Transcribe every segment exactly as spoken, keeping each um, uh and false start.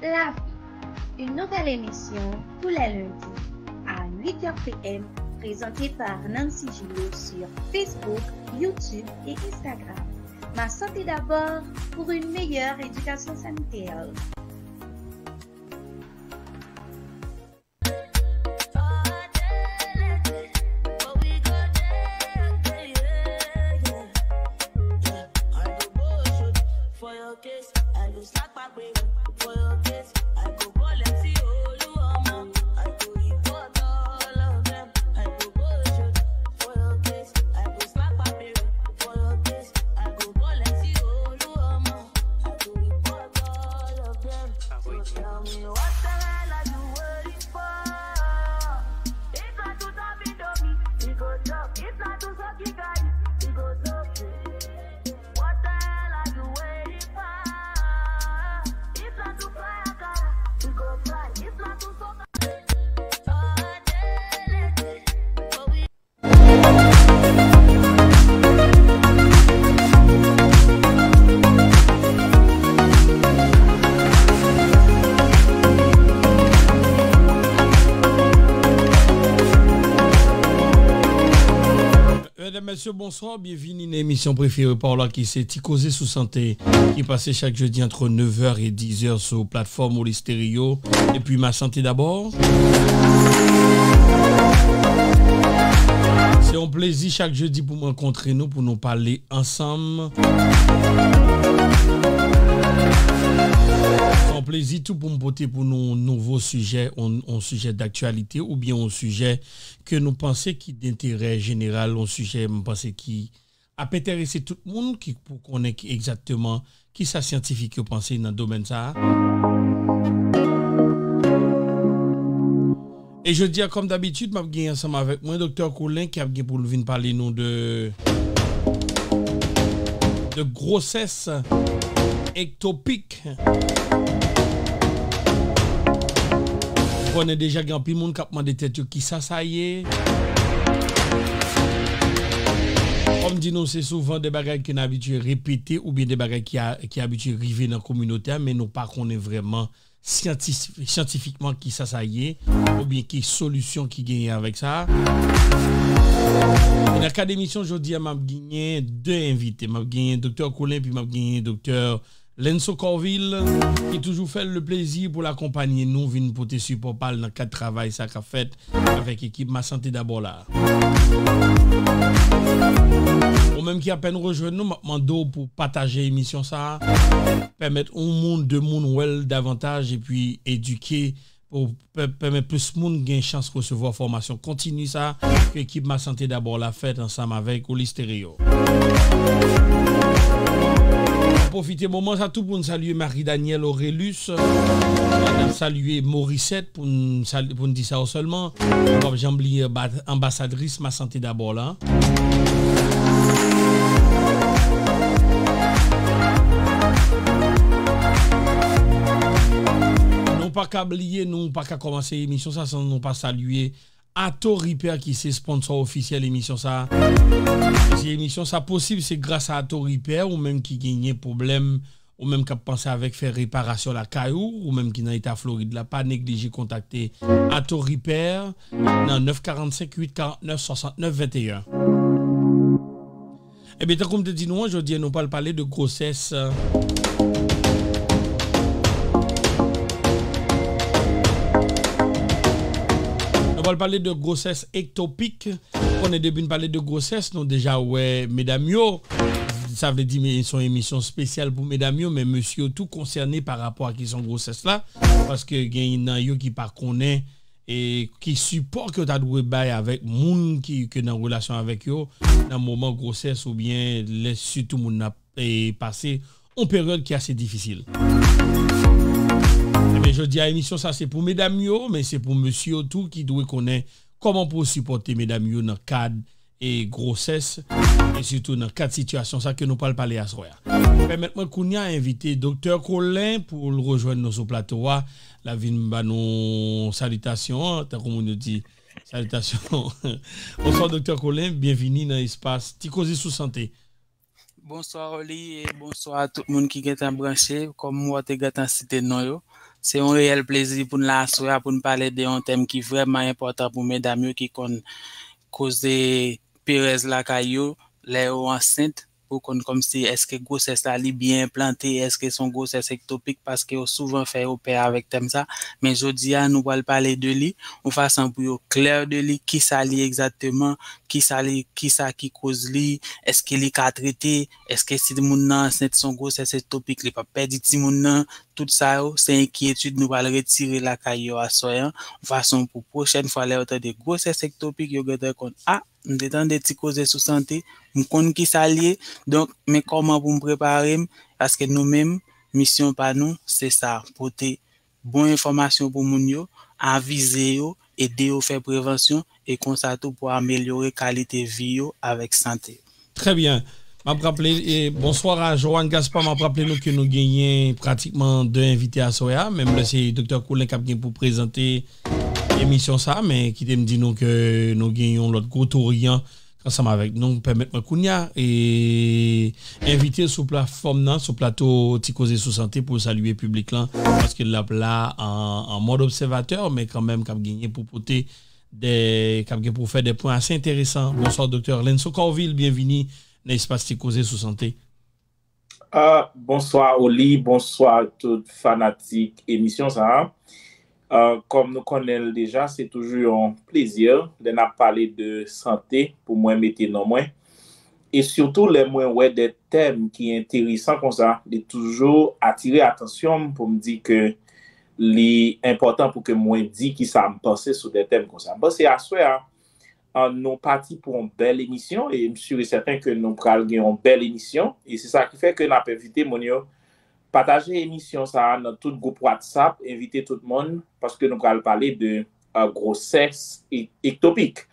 La vie, une nouvelle émission tous les lundis à huit heures P M, présentée par Nancy Gillot sur Facebook, YouTube et Instagram. Ma santé d'abord pour une meilleure éducation sanitaire. Medam, mesye, bonswa. Byenvini nan emisyon prefere pa w la ki se Ti Koze sou Sante, ki pase chak jedi ant nèf è e diz è sou platfòm Oli Stereo epi Ma Santé D'abord. Se yon plezi chak jedi pou m rankontre nou, pou nou pale ansanm. Se yon plezi tou pou m pote pou nou yon nouvo sijè, yon, yon sijè daktyalite oubyen yon sijè ke nou panse ki denterè jeneral, yon sijè m panse ki ap enterese tout moun ki pou konnen ki egzakteman kisa syantifik yo panse nan domèn sa a. E jodi a, kòm dabitid, m ap gen ansanm avèk mwen Doktè Colin ki ap gen pou l vin pale nou de, de gwosès ektopik. Ou konnen deja gen anpil moun k ap mande tèt yo kisa sa ye. Kòm di nou, se souvan de bagay ke n abitye repete oubyen de bagay ki a, ki abitye rive nan kominote a, men nou pa konnen vrèman syantis-, syantifikman kisa sa ye, oubyen ki solisyon ki genyen avèk sa. E nan kad emisyon jodi a, m ap genyen de envite. M ap genyen Doktè Colin, epi m ap genyen Doktè Lenso Corville, ki toujou fè l le plezi pou l akonpanye nou, vin pote sipò pa l nan kad travay sa k ap fèt avèk ekip Ma Santé D'abord la. Ou menm ki apèn rejwenn nou, m ap mande w pou pataje emisyon sa a, pèmèt yon moun, de moun wè l davantaj, epi edike pou pè-, pèmèt plis moun gen chans resevwa fòmasyon kontini sa ke ekip Ma Santé D'abord la fèt ansanm avèk Oli Stereo. Pwofite moman sa tou pou n salye Marie Danielle Orelus, n ap salye Morisset pou n sal-, pou n di sa yo sèlman. Nou p ap janm bliye anba-, anbasadris Ma Santé D'abord la. Nou pa ka bliye, nou pa ka kòmanse emisyon sa san nou pa salye Ato Repair ki se sponsò ofisyèl emisyon sa. Si emisyon sa posib, se gras a Ato Repair, ou menm ki genyen pwoblèm, ou menm k ap panse avèk fè reparasyon lakay ou, ou menm ki nan eta Florid la, pa neglije kontakte Ato Repair nan nèf karannsenk uit karannèf swasantnèf venteyen. Ebyen, tankou m te di nou an, jodi a nou pral pale de gwosès. Nou pral pale de gwosès ektopik. Konnen depi n pale de gwosès, nou deja wè medam yo. Sa vle di, men, se yon emisyon espesyal pou medam yo, men mesye yo tou konsène pa rapò a kesyon gwosès la. Paske gen nan yo ki pa konnen e ki sipò ke w ta dwe bay avèk moun ki, ke nan relasyon avèk yo nan moman gwosès oubyen lè sitou moun nan ap, e, pase yon peryòd ki ase difisil. Ebyen, jodi a emisyon sa se pou medam yo, men se pou mesye yo tou ki dwe konnen kòman pou yo sipòte medam yo nan kad e gwosès, e sitou nan kad sitiyasyon sa ke nou pral pale aswè a. Pèmèt mwen kounye a envite Doktè Colin pou l rejwenn nou sou plato a. L ap vin ba nou salitasyon an, tankou moun yo di, salitasyon. Bonswa, Doktè Colin, byenvini nan espas Ti Koze sou Sante. Bonswa, Oli, e bonswa a tout moun ki gentan branche. Kòm ou te gentan site non yo, Se yon reyèl plezi pou n la aswè a pou n pale de yon tèm ki vrèman enpòtan pou medam yo ki konn koze perèz lakay yo lè yo ansent, pou konn kòmsi èske gwosès la li byen enplante, èske se yon gwosès ektopik, paske yo souvan fè yo pè avèk tèm sa. Men jodi a, nou pral pale de li, yon fason pou yo klè de li, kisa li egzakteman, kisa li, kisa ki koz li, èske li ka trete, èske si moun nan ansent se yon gwosès ektopik, li p ap pèdi timoun nan, tout sa yo, se enkyetid nou pral retire lakay yo aswè an, yon fason pou pwochèn fwa lè yo tande gwosès ektopik, yo gentan konn, a, m te tande ti koze sou sante, m konn kisa l ye, donk, men kòman pou m prepare m, paske nou menm, misyon pa nou, se sa, pote bon enfòmasyon pou moun yo, avize yo, ede yo fè prevansyon, e konsa tou pou amelyore kalite vi yo avèk sante. Trè byen. M ap raple, e, bonswa a Joanne Gaspard, m ap raple nou ke nou genyen pratikman de envite aswè a, menm lè se Doktè Colin k ap gen pou prezante emisyon sa a, men kite m di nou ke nou gen yon lòt gwo touryan ansanm avèk nou. Pèmèt mwen kounye a, e, envite l sou platfòm nan, sou plato Ti Koze sou Sante pou l salye piblik lan, paske l ap la an, an mòd obsèvatè, men kanmenm k ap genyen pou pote de, k ap gen pou fè de pwen ase enteresan. Bonswa, Doktè Lenso Corville, byenvini nan espas Ti Koze sou Sante. Ah, bonswa Oli, bonswa tout fanatik emisyon sa a. Ah, kòm nou konnen l deja, se toujou yon plezi lè n ap pale de sante pou mwen mete non mwen. E sitou lè mwen wè de tèm ki enteresan konsa, li toujou atire atansyon m pou m di ke li enpòtan pou ke mwen di kisa m panse sou de tèm konsa. M panse aswè a, an nou pati pou yon bèl emisyon e m si e sèten ke nou pral gen yon bèl emisyon e se sa ki fè ke n ap envite moun yo pataje emisyon sa a nan tout gwoup WhatsApp, envite tout moun paske nou pral pale de uh, gwosès ektopik.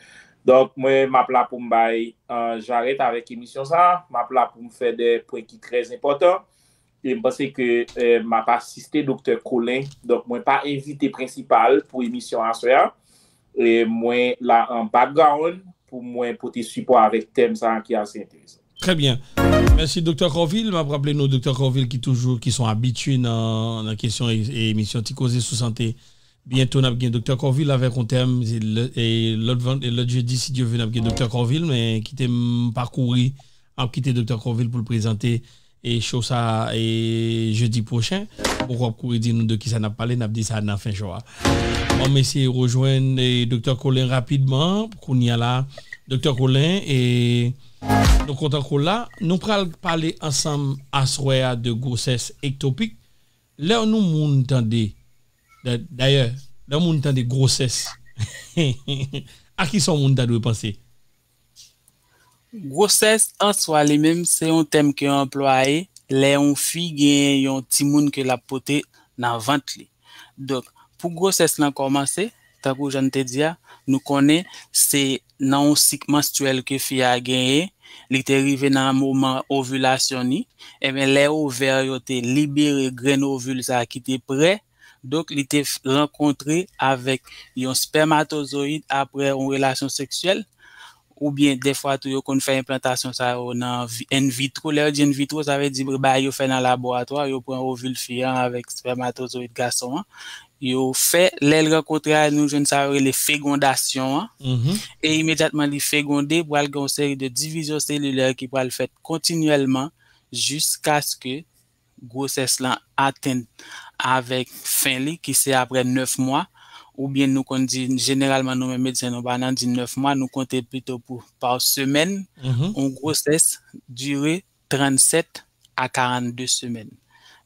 Donk mwen m ap la pou m bay uh, jarèt avèk emisyon sa a, m ap la pou m fè de pwen ki trè enpòtan. E m panse ke eh, m ap asiste Doktè Colin. Donk mwen pa envite prensipal pou emisyon aswè a. E mwen la an background pou mwen pote sipò avèk tèm sa a ki ase enteresan. Trè byen. Mèsi Doktè Corville. M ap raple nou Doktè Corville ki toujou ki son abitye nan, nan kesyon e, e emisyon Ti Koze sou Sante. Byento n ap gen Doktè Corville avèk yon tèm. E lòt jedi, si Dye vle, n ap gen Doktè Corville, men kite m pa kouri. M ap kite Doktè Corville pou l prezante e show sa e jedi pwochen. Poko ap kouri di nou de kisa n ap pale, n ap di sa nan fen show a. Bon, m eseye rejwenn e Doktè Colin rapidman. Kounye a la, Doktè Colin, e nou kontan ke w la. Nou pral pale ansanm aswè a de gwosès ektopik. Lè nou moun tande, dayè, lè moun tande gwosès, a kisa yon moun ta dwe panse? Gwosès an swa li menm se yon tèm ke anplwaye lè yon fi gen yon timoun ke l ap pote nan vant li. Donk, pou gwosès lan kòmanse, tankou jan n te di a, nou konnen se nan yon sik manstrèl ke fi a genyen, li te rive nan moman ovilasyon ni, ebyen lè ovè yo te libere grenn ovil sa ki te prè, donk li te rankontre avèk yon spèmatozoyid aprè yon relasyon seksyèl, oubyen dèfwa tou yo konn fè enplantasyon sa yo nan in vitro. Lè yo di in vitro, sa vle di bagay yo fè nan laboratwa, yo pran ovil fi an avèk spèmatozoyid gason an, yo fè, lè l rankontre a, nou jwenn sa yo rele fegondasyon an, e imedyatman li fegonde, pral gen yon seri de divizyon selilè ki pral fèt kontinyèlman jiskaske gwosès lan atenn avèk fen li ki se aprè nèf mwa, oubyen nou konn di jeneralman nou menm medsen nou pa nan di nèf mwa, nou konte plito pou pa semèn, yon gwosès dire trannsèt a karannde semèn,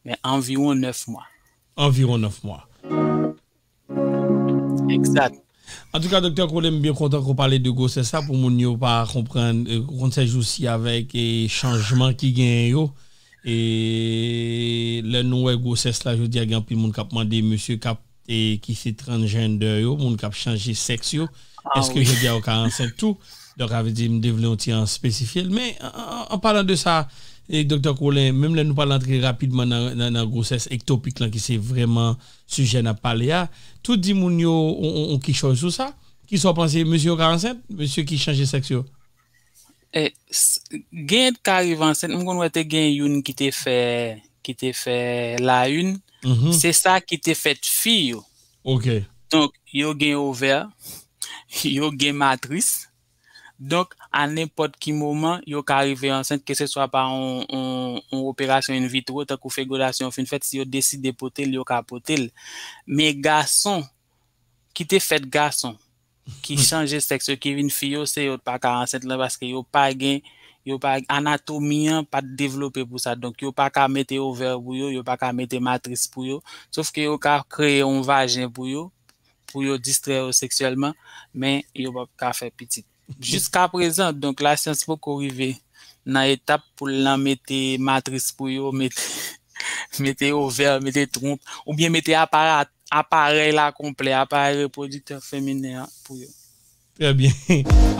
men anviwon nèf mwa. Anviwon nèf mwa. Egzat. Antouka Doktè Colin, m byen kontan ke w pale de gwosès la pou moun yo pa konprann, ou konn sèjousi avèk chanjman ki genyen yo, e lè nou wè gwosès la jodi a gen anpil moun k ap mande mesye k ap, ki se transgender yo, moun k ap chanje sèks yo, èske jodi a yo ka ansent tou? Donk sa vle di m te vle yon ti an espesifye l. Men an palan de sa, Doktè Colin, menm lè nou pral antre rapidman nan gwosès ektopik lan ki se vrèman sijè n ap pale a, tou di moun yo yon kichòy sou sa. Kisa w panse, mesye yo ka ansent, mesye ki chanje sèks yo? Genyen ka rive ansent, m konn wè te gen youn ki te fè ki te fè la une, Se sa ki te fèt fi yo. Donk, yo gen ovè, yo gen matris. Donk, a nenpòt ki moman, yo ka rive ansent, keseswa pa yon, yon, yon operasyon in vitro, tankou fegodasyon fin fèt, si yo deside pote l, yo ka pote l. Men gason, ki te fèt gason, ki chanje sèks yo, ki vin fi yo, se yo t pa ka ansent lan, paske yo pa gen, yo pa, anatomi an pa t devlope pou sa. Donk, yo pa ka mete ovè pou yo, yo pa ka mete matris pou yo, sof ke yo ka kreye yon vajen pou yo, pou yo distrè yo seksyèlman, men yo p ap ka fè pitit. Jiska prezan, donk, lasyans poko rive nan etap pou l nan mete matris pou yo, mete, mete ovè, mete twonp, oubyen mete apara-, aparèy la konplè, aparèy repwodiktè feminen an pou yo. Trè byen.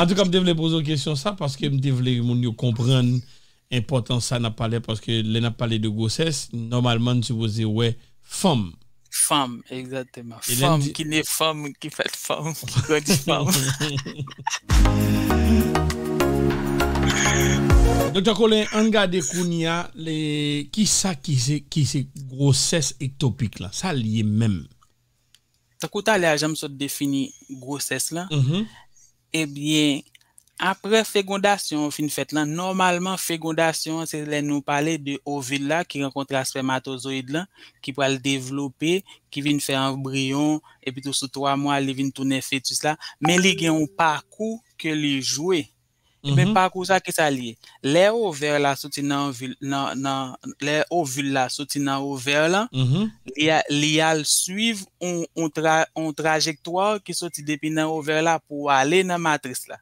Antouka, m te vle poze w kesyon sa, paske m te vle moun yo konprann enpòtans sa n ap pale, paske lè n ap pale de gwosès, nòmalman, n sipoze wè fanm. Fanm, egzakteman. Fanm ki ne fanm, ki fèt fanm, ki grandi fanm. Doktè Colin, ann gade kounye a, le, kisa ki se, ki se gwosès ektopik la? Sa l ye menm? Tankou talè a, jan m sot defini gwosès lan, ebyen, apre fegondasyon an fin fèt lan, nòmalman, fegondasyon an, se lè nou pale de ovil la ki rankontre a spèmatozoyid lan, ki pral devlope, ki vin fè anbriyon, epi tou sou twa mwa, li vin tounen fetis la. Men li gen yon pakou ke li jwe. Ebyen, pakou sa, ki sa l ye? Lè ovè la soti nan ovil, nan, nan, lè ovil la soti nan ovè lan, li a, li al swiv on, on tra-, on trajektwa ki soti depi nan ovè la pou ale nan matris la.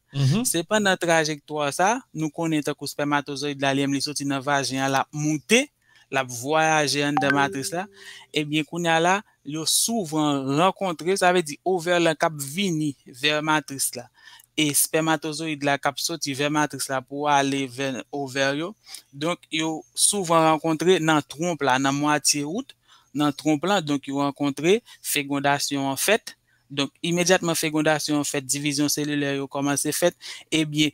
Sepandan, trajektwa sa, nou konnen tankou spèmatozoyid la, li menm, li soti nan vajen an, l ap moute, l ap vwayaje anndan matris la, ebyen, kounye a la, yo souvan rankontre, sa vle di ovè lan k ap vini vè matris la, e spèmatozoyid la k ap soti vè matris la pou ale vè ovè yo. Donk, yo souvan rankontre nan twonp la, nan mwatye wout, nan twonp lan. Donk, yo rankontre, fegondasyon an fèt. Donk, imedyatman fegondasyon an fèt, divizyon selilè yo kòmanse fèt. Ebyen,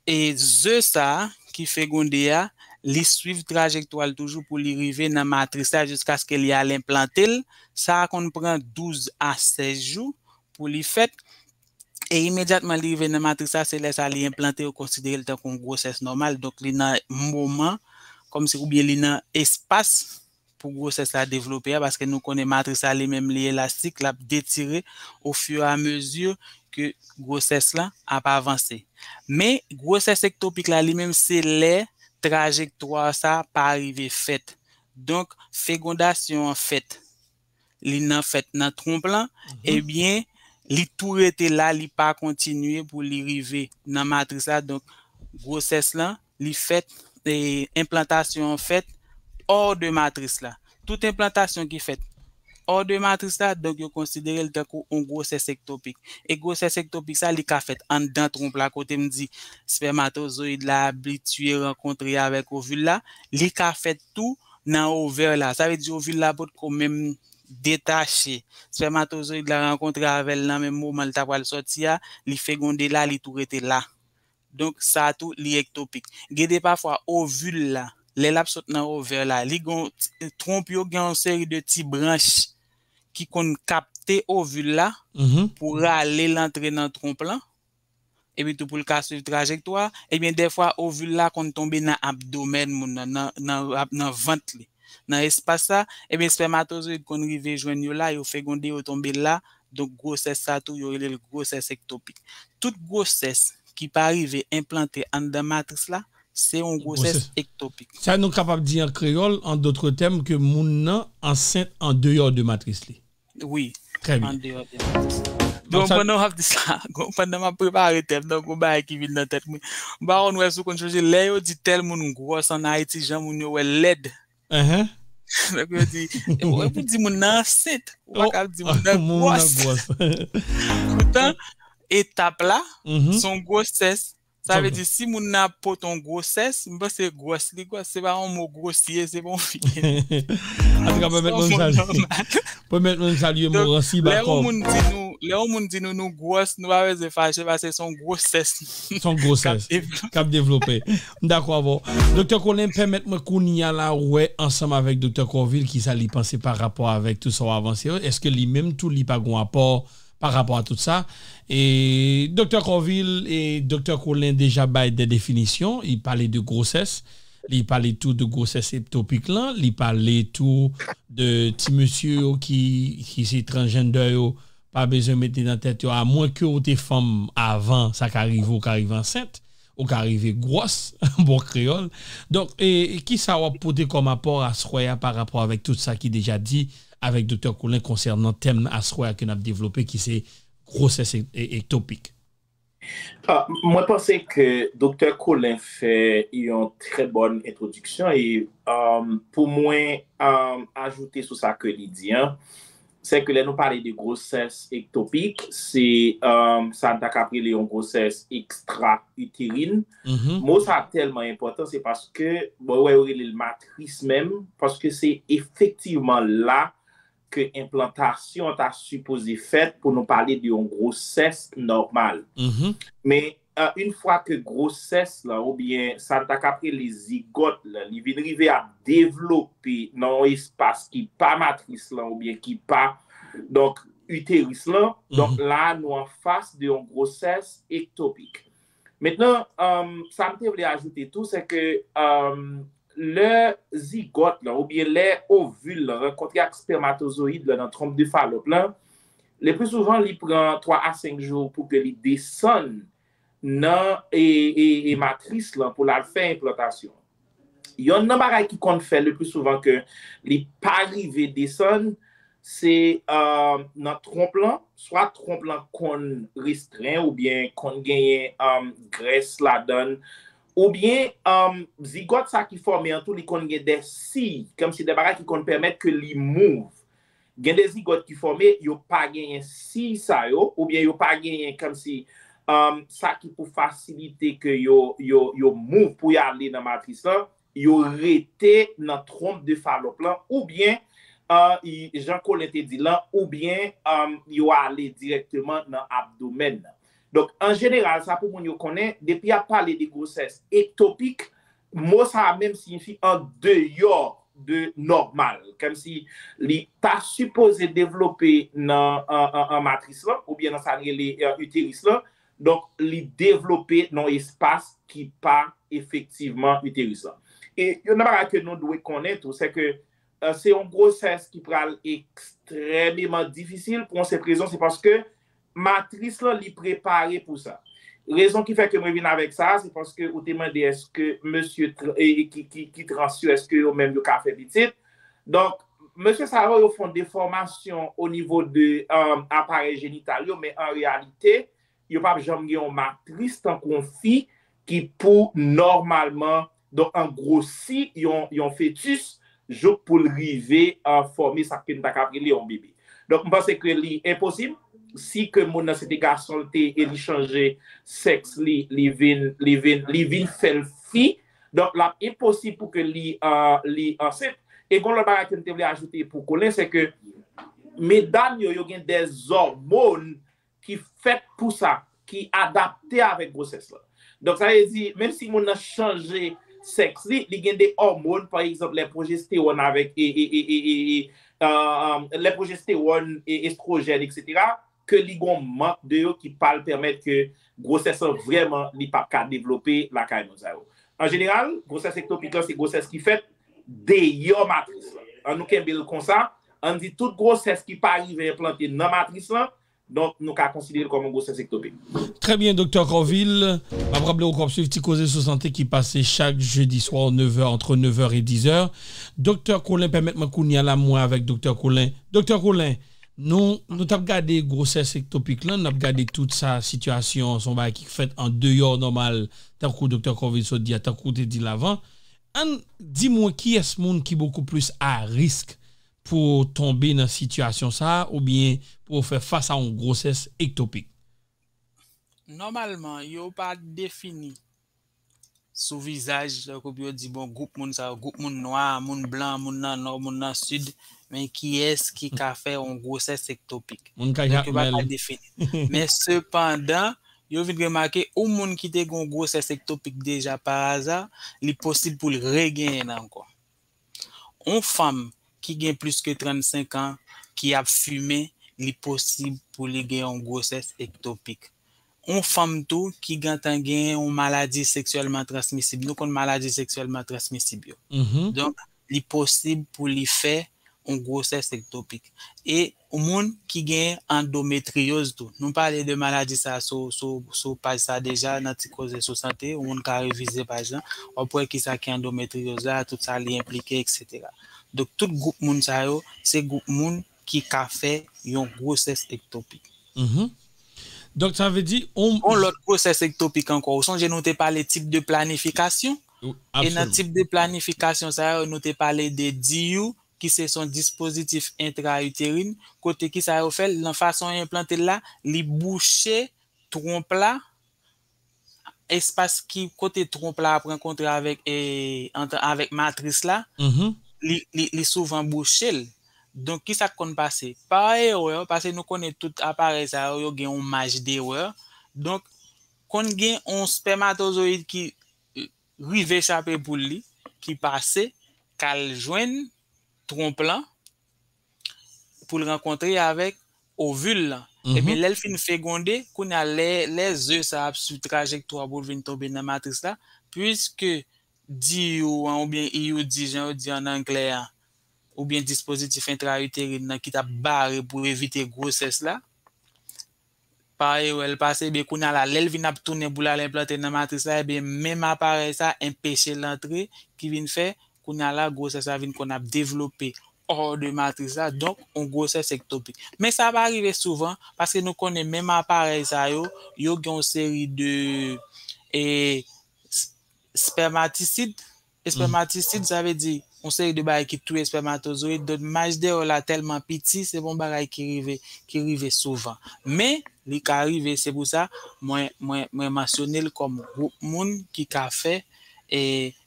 e ze sa a ki fegonde a, li swiv trajektwa l toujou pou li rive nan matris la jiskaske li al enplante l. Sa a konn pran douz a sèz jou pou li fèt. E imedyatman li rive nan matris la, se lè sa a li enplante, yo konsidere l tankou yon gwosès nòmal. Donk, li nan moman, kòmsi, oubyen li nan espas pou gwosès la devlope a, paske nou konnen matris la li menm li elastik, l ap detire ofiramezi ke gwosès la ap avanse. Men, gwosès ektopik la li menm se lè trajektwa sa pa rive fèt. Donk, fegondasyon an fèt, li nan fèt nan twonp lan, ebyen, li tou rete la, li pa kontinye pou li rive nan matris la. Donk, gwosès lan, li fèt, e, enplantasyon an fèt hors de matris la. Tout enplantasyon ki fèt hors de matris la, donk yo konsidere l tankou yon gwosès ektopik. E gwosès ektopik sa, li ka fèt anndan twonp la, kote m di spèmatozoyid la abitye rankontre avèk ovil la, li ka fèt tou nan ovè la. Sa vle di ovil la potko menm detache. Spèmatozoyid la rankontre avè l nan menm moman l ta pral sòti a, li fegonde la, li tou rete la. Donk, sa tou, li ektopik. Gen de pafwa, ovil la, lè l ap sot nan ovè la, li gon, twonp yo gen yon seri de ti branch ki konn kapte ovil la pou rale l antre nan twonp lan, epi tou pou l ka swiv trajektwa, ebyen, dèfwa, ovil la konn tonbe nan abdomèn moun nan, nan, nan, nan vant li. Nan espas sa, ebyen, spèmatozoyid konn rive jwenn yo la, yo fegonde, yo tonbe la, donk, gwosès sa tou, yo rele l gwosès ektopik. Tout gwosès ki pa rive enplante anndan matris la, se yon gwosès ektopik. Sa nou kapab di an kreyòl, en d'autres termes, ke moun nan ansent an deyò de matris li. Wi, an deyò de matris. Donk, pandan w ap di sa, pandan m ap prepare tèm nan, gon bagay ki vin nan tèt mwen. M pa konn wè si w konn chonje, lè yo di tèl moun gwòs ann Ayiti, jan moun yo wè l lèd. Donk, yo di, e pou di moun nan ansent, ou pa ka di moun nan gwòs. Poutan, etap la, se yon gwosès. Sa vle di, si moun nan ap pote yon gwosès, m panse gwòs li gwòs, se pa yon mo gwosye, se pa yon figi. Antouka, pèmèt mwen salye, pèmèt mwen salye Moransi Bakòb. Lè yon moun di nou, Lè yon moun di nou nou gwòs, nou pa bezwen fache, paske se yon gwosès. Se yon gwosès k ap devlope. M dakò avè w. Doktè Colin, pèmèt mwen kounye a la wè ansanm avèk Doktè Corville kisa li panse pa rapò avèk tout sa w avanse yo. Èske li menm tou li pa gon apò pa rapò a tout sa? E Doktè Corville e Doktè Colin deja bay de definisyon, li pale de gwosès, li pale tou de gwosès ektopik lan, li pale tou de ti mesye yo ki, ki se transgender yo, pa bezwen mete nan tèt yo, amwen ke ou te fanm avan, sa ka rive, ou ka rive ansent, ou ka rive gwòs, bon kreyòl. Donk, e, e kisa w ap pote kòm apò aswè a pa rapò avèk tout sa ki deja di avèk Doktè Colin konsènan tèm aswè a ke n ap devlope, ki se gwosès e, e, ektopik? Ah, mwen panse ke Doktè Colin fè yon trè bòn entwodiksyon e um, pou mwen um, ajoute sou sa ke li di an, se ke lè nou pale de gwosès ektopik, se um, sa n ta ka rele yon gwosès ekstra-iterin. Mo sa tèlman enpòtan, se paske bon, wè yo rele l matris menm, paske se efektivman la ke enplantasyon ta sipoze fèt pou nou pale de yon gwosès nòmal. Men yon fwa ke gwosès lan oubyen sa n ta ka rele zigòt lan, li vin rive ap devlope nan yon espas ki pa matris lan oubyen ki pa donk iteris lan, donk la nou anfas de yon gwosès ektopik. Mentnan, sa m te vle ajoute tou, se ke lè zigòt lan oubyen lè ovil lan rankontre ak spèmatozoyid lan nan twonp de Falòp lan, le pli souvan li pran twa a senk jou pou ke li desann nan e, e, e matris lan pou l al fè enplantasyon. Yonn nan bagay ki konn fè le pli souvan ke li pa rive desann, se nan twonp lan, swa twonp lan konn restren oubyen konn genyen grès ladan l, oubyen zigòt sa ki fòme an tou li konn gen de siy, kòmsi de bagay ki konn pèmèt ke li move. Gen de zigòt ki fòme, yo pa genyen siy sa yo, oubyen yo pa genyen kòmsi sa ki pou fasilite ke yo, yo, yo move pou y ale nan matris lan, yo rete nan twonp de Falòp lan, oubyen jan Colin te di lan, oubyen yo ale dirèkteman nan abdomèn nan. Donk, an jeneral, sa pou moun yo konnen, depi y ap pale de gwosès ektopik, mo sa a menm siyifi andeyò de nòmal. Kòmsi li ta sipoze devlope nan an, an, an matris lan, oubyen nan sa n rele iteris lan, donk li devlope nan yon espas ki pa efektivman iteris lan. E youn nan bagay ke nou dwe konnen tou, se ke se yon gwosès ki pral ekstrèmeman difisil pou yon senp rezon, se paske matris lan li prepare pou sa. Rezon ki fè ke mwen vin avèk sa, se paske ou te mande èske mesye ki, ki, ki trans yo, èske yo menm yo ka fè pitit. Donk, mesye sa yo, yo fè yon defòmasyon o nivo de aparèy jenital yo, men an reyalite, yo p ap janm gen yon matris tankou yon fi ki pou nòmalman, donk, an gwosi yon, yon fetis jouk pou l rive fòme sa ke n ta ka rele yon bebe. Donk, m panse ke li enposib si ke moun nan se te gason l te e li chanje sèks li, li vin, li vin, li vin fè l fi. Donk, l ap enposib pou ke li, li ansent. E gen lòt bagay ke m te vle ajoute pou Colin, se ke medam yo, yo gen de zòmòn ki fèt pou sa, ki adapte avèk gwosès lan. Donk, sa vle di, menm si moun nan chanje sèks li, li gen de òmòn, pa egzanp, lè pwojestewòn avèk e, e, e, e, e, e, uh, lè pwojestewòn, e, estwojèn, etsetera, ke li gon mank de yo ki pa l pèmèt ke gwosès lan vrèman li p ap ka devlope lakay moun sa yo. An jeneral, gwosès ektopik lan se gwosès ki fèt deyò matris lan. An nou kenbe l konsa, an di tout gwosès ki pa rive enplante nan matris lan, donk nou ka konsidere l kòm yon gwosès ektopik. Trè byen, Doktè Corville. M ap raple w ke w ap swiv Ti Koze sou Sante ki pase chak jedi swa, nèf è, entre nèf è e diz è. Doktè Colin, pèmèt mwen kounye a la, mwen avèk Doktè Colin. Doktè Colin, nou, nou t ap gade gwosès ektopik lan, n ap gade tout sa, sitiyasyon, se yon bagay ki fèt andeyò nòmal, tankou Doktè Corville sot di a, tankou w te di l avan. Ann di mwen kiyès moun ki bokou plis a risk pou w tonbe nan sitiyasyon sa a oubyen pou w fè fas a yon gwosès ektopik? Nòmalman, yo pa defini sou vizaj, tankou pou yo di, bon, gwoup moun sa yo, gwoup moun nwa, moun blan, moun nan nò, moun nan sid, men kiyès ki ka fè yon gwosès ektopik? Moun kay Donk, yo pa ka Jakmèl. Defini. Men sepandan, yo vin remake, yon moun ki te gen yon gwosès ektopik deja pa aza, li posib pou l regenyen l ankò. Yon fanm ki gen plis ke trannsenk an, ki ap fimen, li posib pou li gen yon gwosès ektopik. Yon fanm tou ki gentan gen yon maladi seksyèlman transmisib. Nou konn maladi seksyèlman transmisib yo. Mhm. Donk, li posib pou li fè yon gwosès ektopik. E yon moun ki gen andometryoz tou. Nou pale de maladi sa sou, sou, sou paj sa deja, nan ti koze sou sante. Yon moun ka revize paj lan, w ap wè kisa ki andometryoz la, tout sa li enplike, et cetera. Donk, tout gwoup moun sa yo, se gwoup moun ki ka fè yon gwosès ektopik. Mhm. Donk, sa vle di, on... On lòt gwosès ektopik ankò. Ou sonje nou te pale tip de planifikasyon? Wi, E nan absolument. tip de planifikasyon sa yo, nou te pale de D U, ki se son dispozitif entrayiterin, kote ki sa yo fè l, nan fason yo enplante l la, li bouche twonp la, espas ki kote twonp la ap rankontre avèk, e, ant, avèk matris la, Mhm. li, li, li souvan bouche l. Donk, kisa k konn pase? Pa erè, paske nou konnen tout aparèy sa yo, yo gen yon maj derè. Donk, konn gen yon spèmatozoyid ki rive chape poul li, ki pase, k al jwenn twonp lan, pou l rankontre avèk ovil lan. Mhm. Ebyen, lè l fin fegonde, kounye a, lè, lè ze sa ap swiv trajektwa pou l vin tonbe nan matris la, piske D U an oubyen I U D, jan yo di an anglè an, oubyen dispozitif entrayiterin nan ki t ap bare pou evite gwosès la, pa erè l pase, ebyen, kounye a la, lè l vin ap tounen pou l al enplante nan matris la, ebyen, menm aparèy sa enpeche l antre, ki vin fè, kounye a la, gwosès la vin konn ap devlope hors de matris la, donk, yon gwosès ektopik. Men sa pa rive souvan, paske nou konnen menm aparèy sa yo, yo gen yon seri de, e, s-, spèmatisid. Espèmatisid, sa vle di yon seri de bagay ki touye espèmatozoyid. Donk, maj derè la tèlman piti, se pa yon bagay ki rive, ki rive souvan. Men, li ka rive, se pou sa, mwen, mwen, mwen mansyone l kòm gwoup moun ki ka fè, e,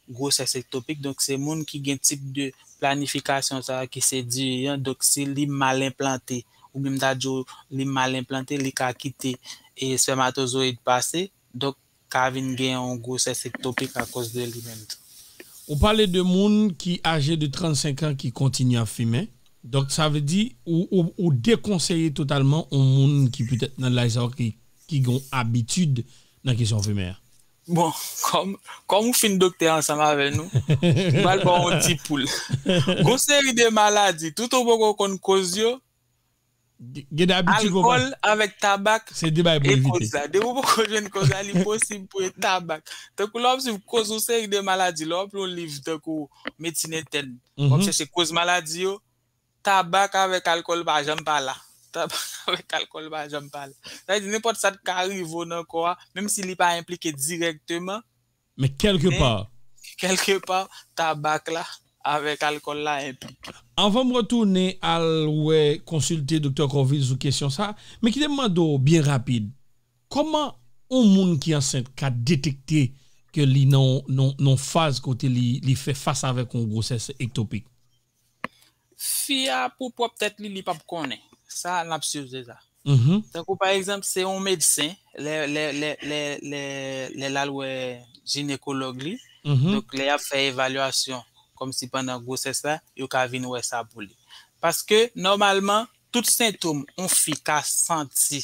gwosès ektopik. Donk, se moun ki gen tip de planifikasyon sa a ki se D U an. Donk, si li mal enplante, oubyen m ta di w li mal enplante, li ka kite, e, espèmatozoyid pase. Donk, ka vin gen yon gwosès ektopik akoz de li menm tou. Ou pale de moun ki aje de trannsenk an ki kontinye ap fimen. Donk, sa vle di, ou, ou, ou dekonseye totalman yon moun ki petèt nan laj sa yo ki, ki gen yon abitid nan kesyon fimen an. Bon, kòm, kòm ou fin doktè ansanm avè nou, m pral ba w yon ti poul. Gon seri de maladi, tout ou poko konn koz yo, Gen, gen de abitid ou pa... Alkòl avèk tabak, se de bagay pou evite. Koz la. Depi w poko jwenn koz la, li posib pou e tabak. Tankou lè w ap swiv koz yon seri de maladi, lè w ap li yon liv tankou medsin entèn, w ap chèche koz maladi yo, tabak avèk alkòl pa janm pa la. Tabak avèk alkòl pa janm pa la. Sa vle di nenpòt sa k ka rive w nan kò a, menm si li pa enplike dirèkteman, men kèlkepa, kèlkepa, tabak la avèk alkòl la enplike. Anvan m retounen al wè, konsilte Doktè Corville sou kesyon sa, men kite m mande w byen rapid, kòman yon moun ki ansent ka detekte ke li nan, nan, nan faz kote li, li fè fas avèk yon gwosès ektopik? Fi a, pou pwòp tèt li, li p ap konnen. Sa, n ap swiv, se sa. Tankou, pa egzanp, se yon medsen, lè, lè, lè, lè, lè, lè l al wè jinekològ li, donk, lè y ap fè evalyasyon, kòmsi pandan gwosès la, yo ka vin wè sa pou li. Paske, nòmalman, tout sentòm yon fi ka santi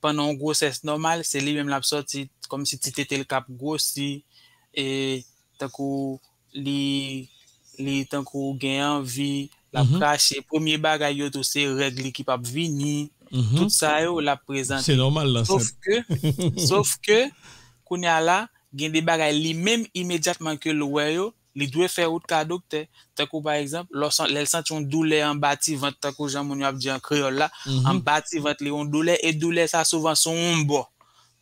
pandan yon gwosès nòmal, se li menm l ap sòti, kòmsi ti tete l k ap gwosi, e tankou li, li tankou gen anvi, l ap krache. Premye bagay yo tou, se règ li ki p ap vini. Tout sa yo, l ap prezante. Se nòmal, l ansent. Sof ke, sof ke, kounye a la, gen de bagay li menm imedyatman ke l wè yo, li dwe fè wout ka doktè. Tankou pa egzanp, lè w san-, lè l santi yon doulè anba ti vant, tankou jan moun yo ap di an kreyòl la, anba ti vant li yon doulè, e doulè sa souvan sou yon bò.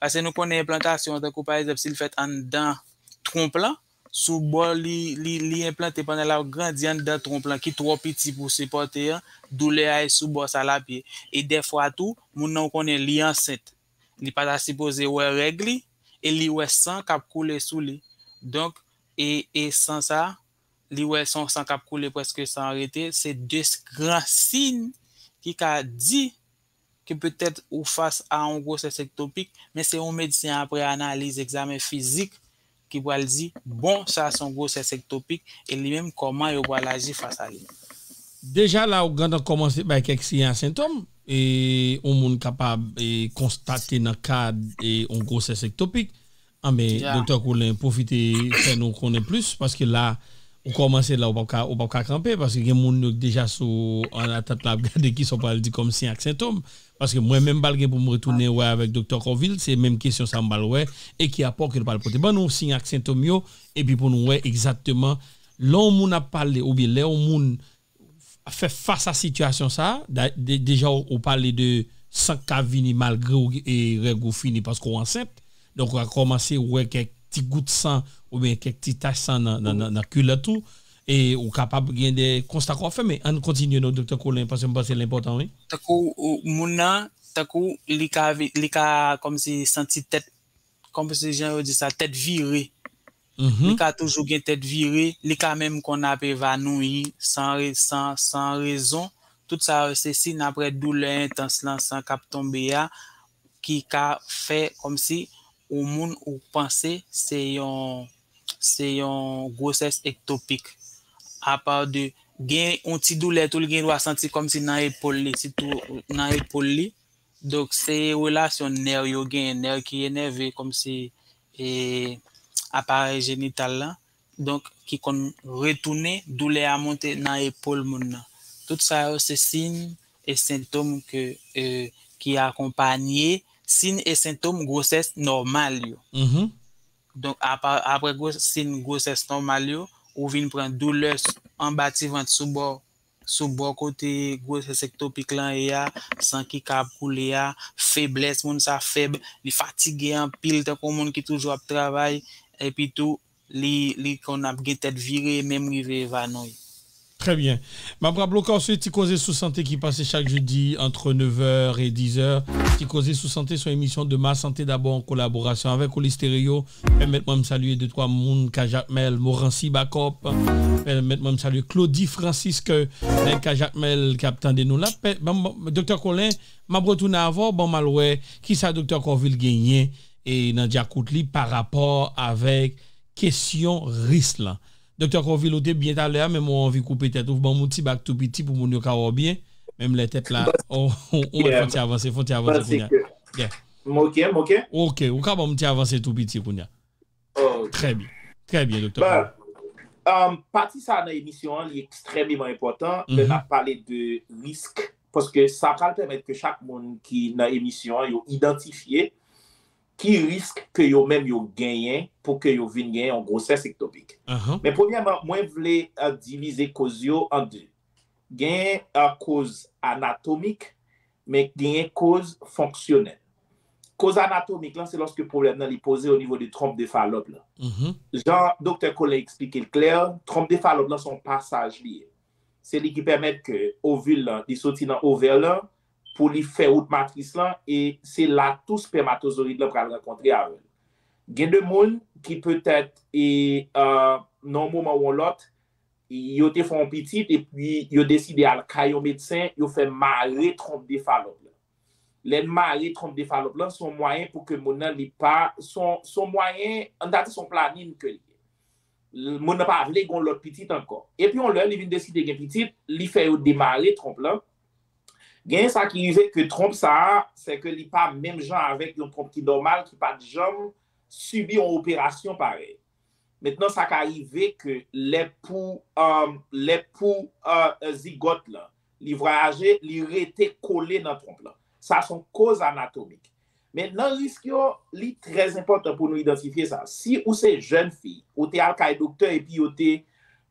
Paske nou konnen enplantasyon an, tankou pa egzanp, si l fèt anndan twonp lan, sou bò li, li, li enplante pandan l ap grandi anndan twonp lan, ki twò piti pou sipòte an, doulè a e sou bò sa l ap ye. E dèfwa tou, moun nan ou konnen li ansent. Li pa ta sipoze wè règ li, e li wè san k ap koule sou li. Donk, e, e san sa, li wè se yon san k ap koule, prèske san rete, se de gran siy ki ka di ke petèt ou fas a yon gwosès ektopik, men se yon medsen apre analiz, egzamen fizik, ki pral di, bon, sa se yon gwosès ektopik, e li menm kòman yo pral aji fas a li. Deja la, ou gentan kòmanse bay kèk siy a sentòm, e yon moun kapab e, konstate nan kad e, yon gwosès ektopik. Anben, Ya. Doktè Colin, pwofite fè nou konnen plis, paske la, ou kòmanse la, ou p ap ka, ou p ap ka kanpe, paske gen moun yo deja sou an atant la ap gade kisa w pral di kòm siy ak sentòm. Paske mwen menm m pral gen pou m retounen wè avèk Doktè Corville, se menm kesyon sa m pral wè, e ki apò ke l pral pote. Ban nou siy ak sentòm yo, epi pou nou wè egzakteman lè yon moun ap pale, oubyen lè yon moun fè fas a sitiyasyon sa, da- de- deja ou, ou pale de san k ka vini malgre w e règ ou fini paske w ansent. Donk ou ka kòmanse wè kèk ti gout san oubyen kèk ti tach san nan, nan, nan, nan kilòt ou. E ou kapab gen de konsta ke w ap fè, men ann kontinye non, Doktè Colin, paske m panse l enpòtan, wi. Tankou ou- moun nan, tankou li ka, vi- li ka kòmsi santi tèt, kòmsi jan yo di sa, tèt vire. Li ka toujou gen tèt vire, li ka menm konn ap evanouyi san, re- san, san rezon. Tout sa yo se siy apre doulè entans lan, san k ap tonbe a, ki ka fè kòmsi ou moun ou panse se yon, se yon gwosès ektopik. Apa de gen yon ti doulè tou, li gen dwa santi kòmsi nan epòl li, sitou nan epòl li. Donk, se relasyon nè yo genyen, nè ki enève kòmsi e, aparèy jenital la. Donk, ki konn retounen, doulè a monte nan epòl moun nan. Tout sa yo se siy e sentòm ke, e, ki akonpanye siy e sentòm gwosès nòmal yo. Donk, apa- apre gwo- siy gwosès nòmal yo, ou vin pran doulè s- anba ti vant sou bò, sou bò kote gwosès ektopik lan ye a, san ki ka ap koule a, feblès, moun sa fèb, li fatige anpil tankou moun ki toujou ap travay, epi tou, li, li konn ap gen tèt vire, menm rive evanouyi. Très bien. M ap raple w ke se Ti Koze sou Sante ki pase chak jedi entre neuf heures et dix heures. Ti Koze sou Sante, se yon emisyon de Ma Santé D'abord en collaboration avec Oli Stereo. Pèmèt mwen m salye de twa moun, Kajakmèl, Morancy Bakòp. Pèmèt mwen m salye Claudy Francisque, nan Kajakmèl ki ap tande nou la. Pè- ban m- Doktè Colin, m ap retounen avè w, ban m al wè kisa Doktè Corville genyen e nan djakout li pa rapò avèk kesyon risk lan. Doktè Corville, ou te byen talè a, men mwen anvi koupe tèt ou, ban m yon ti bak tou piti pou moun yo ka wè w byen. Menm lè tèt la, ou ou ou fè yon ti avanse, fè yon ti avanse kounye a. Yeah. M oke, m oke. Oke, ou ka ban m ti avanse tou piti kounye a. Oh, Trè byen. Trè byen, Doktè Bon, Corville. um, pati sa nan emisyon an, li ekstrèmeman enpòtan. Lè Mhm. n ap pale de risk, paske sa pral pèmèt ke chak moun ki nan emisyon an, yo idantifye ki risk ke yo menm yo genyen pou ke yo vin genyen yon gwosès ektopik. Ahan. Men premyèman, mwen vle uh, divize koz yo an de. Gen uh, koz anatomik, men genyen koz fonksyonèl. Koz anatomik lan, se lòske pwoblèm nan li poze o nivo de twonp de Falòp lan. Mhm. Jan Doktè Colin eksplike l klè, twonp de Falòp lan se yon pasaj li ye. Se li ki pèmèt ke ovil lan, li soti nan ovè lan pou li fè wout matris lan, e se la tou spèmatozoyid lan pral rankontre avè l. Gen de moun ki petèt e, uh, nan yon moman ou yon lòt, yo te fè yon pitit epi yo deside al kay yon medsen, yo fè mare twonp de Falòp lan. Lè n mare twonp de Falòp lan, se yon mwayen pou ke moun nan li pa, se yon, se yon mwayen, ann ta di se yon planin ke li ye. L- Moun nan pa vle gen yon lòt pitit ankò. Epi yon lè, li vin deside gen pitit, li fè yo demare twonp lan. Gen sa ki rive ke twonp sa a, se ke li pa menm jan avèk yon twonp ki nòmal, ki pa t janm sibi yon operasyon parèy. Mentnan, sa ka rive ke lè pou, um, lè pou uh, zigòt lan, li vwayaje, li rete kole nan twonp lan. Sa se yon koz anatomik. Men nan risk yo, li trè enpòtan pou nou idantifye sa. Si ou se jèn fi, ou te al kay doktè epi yo te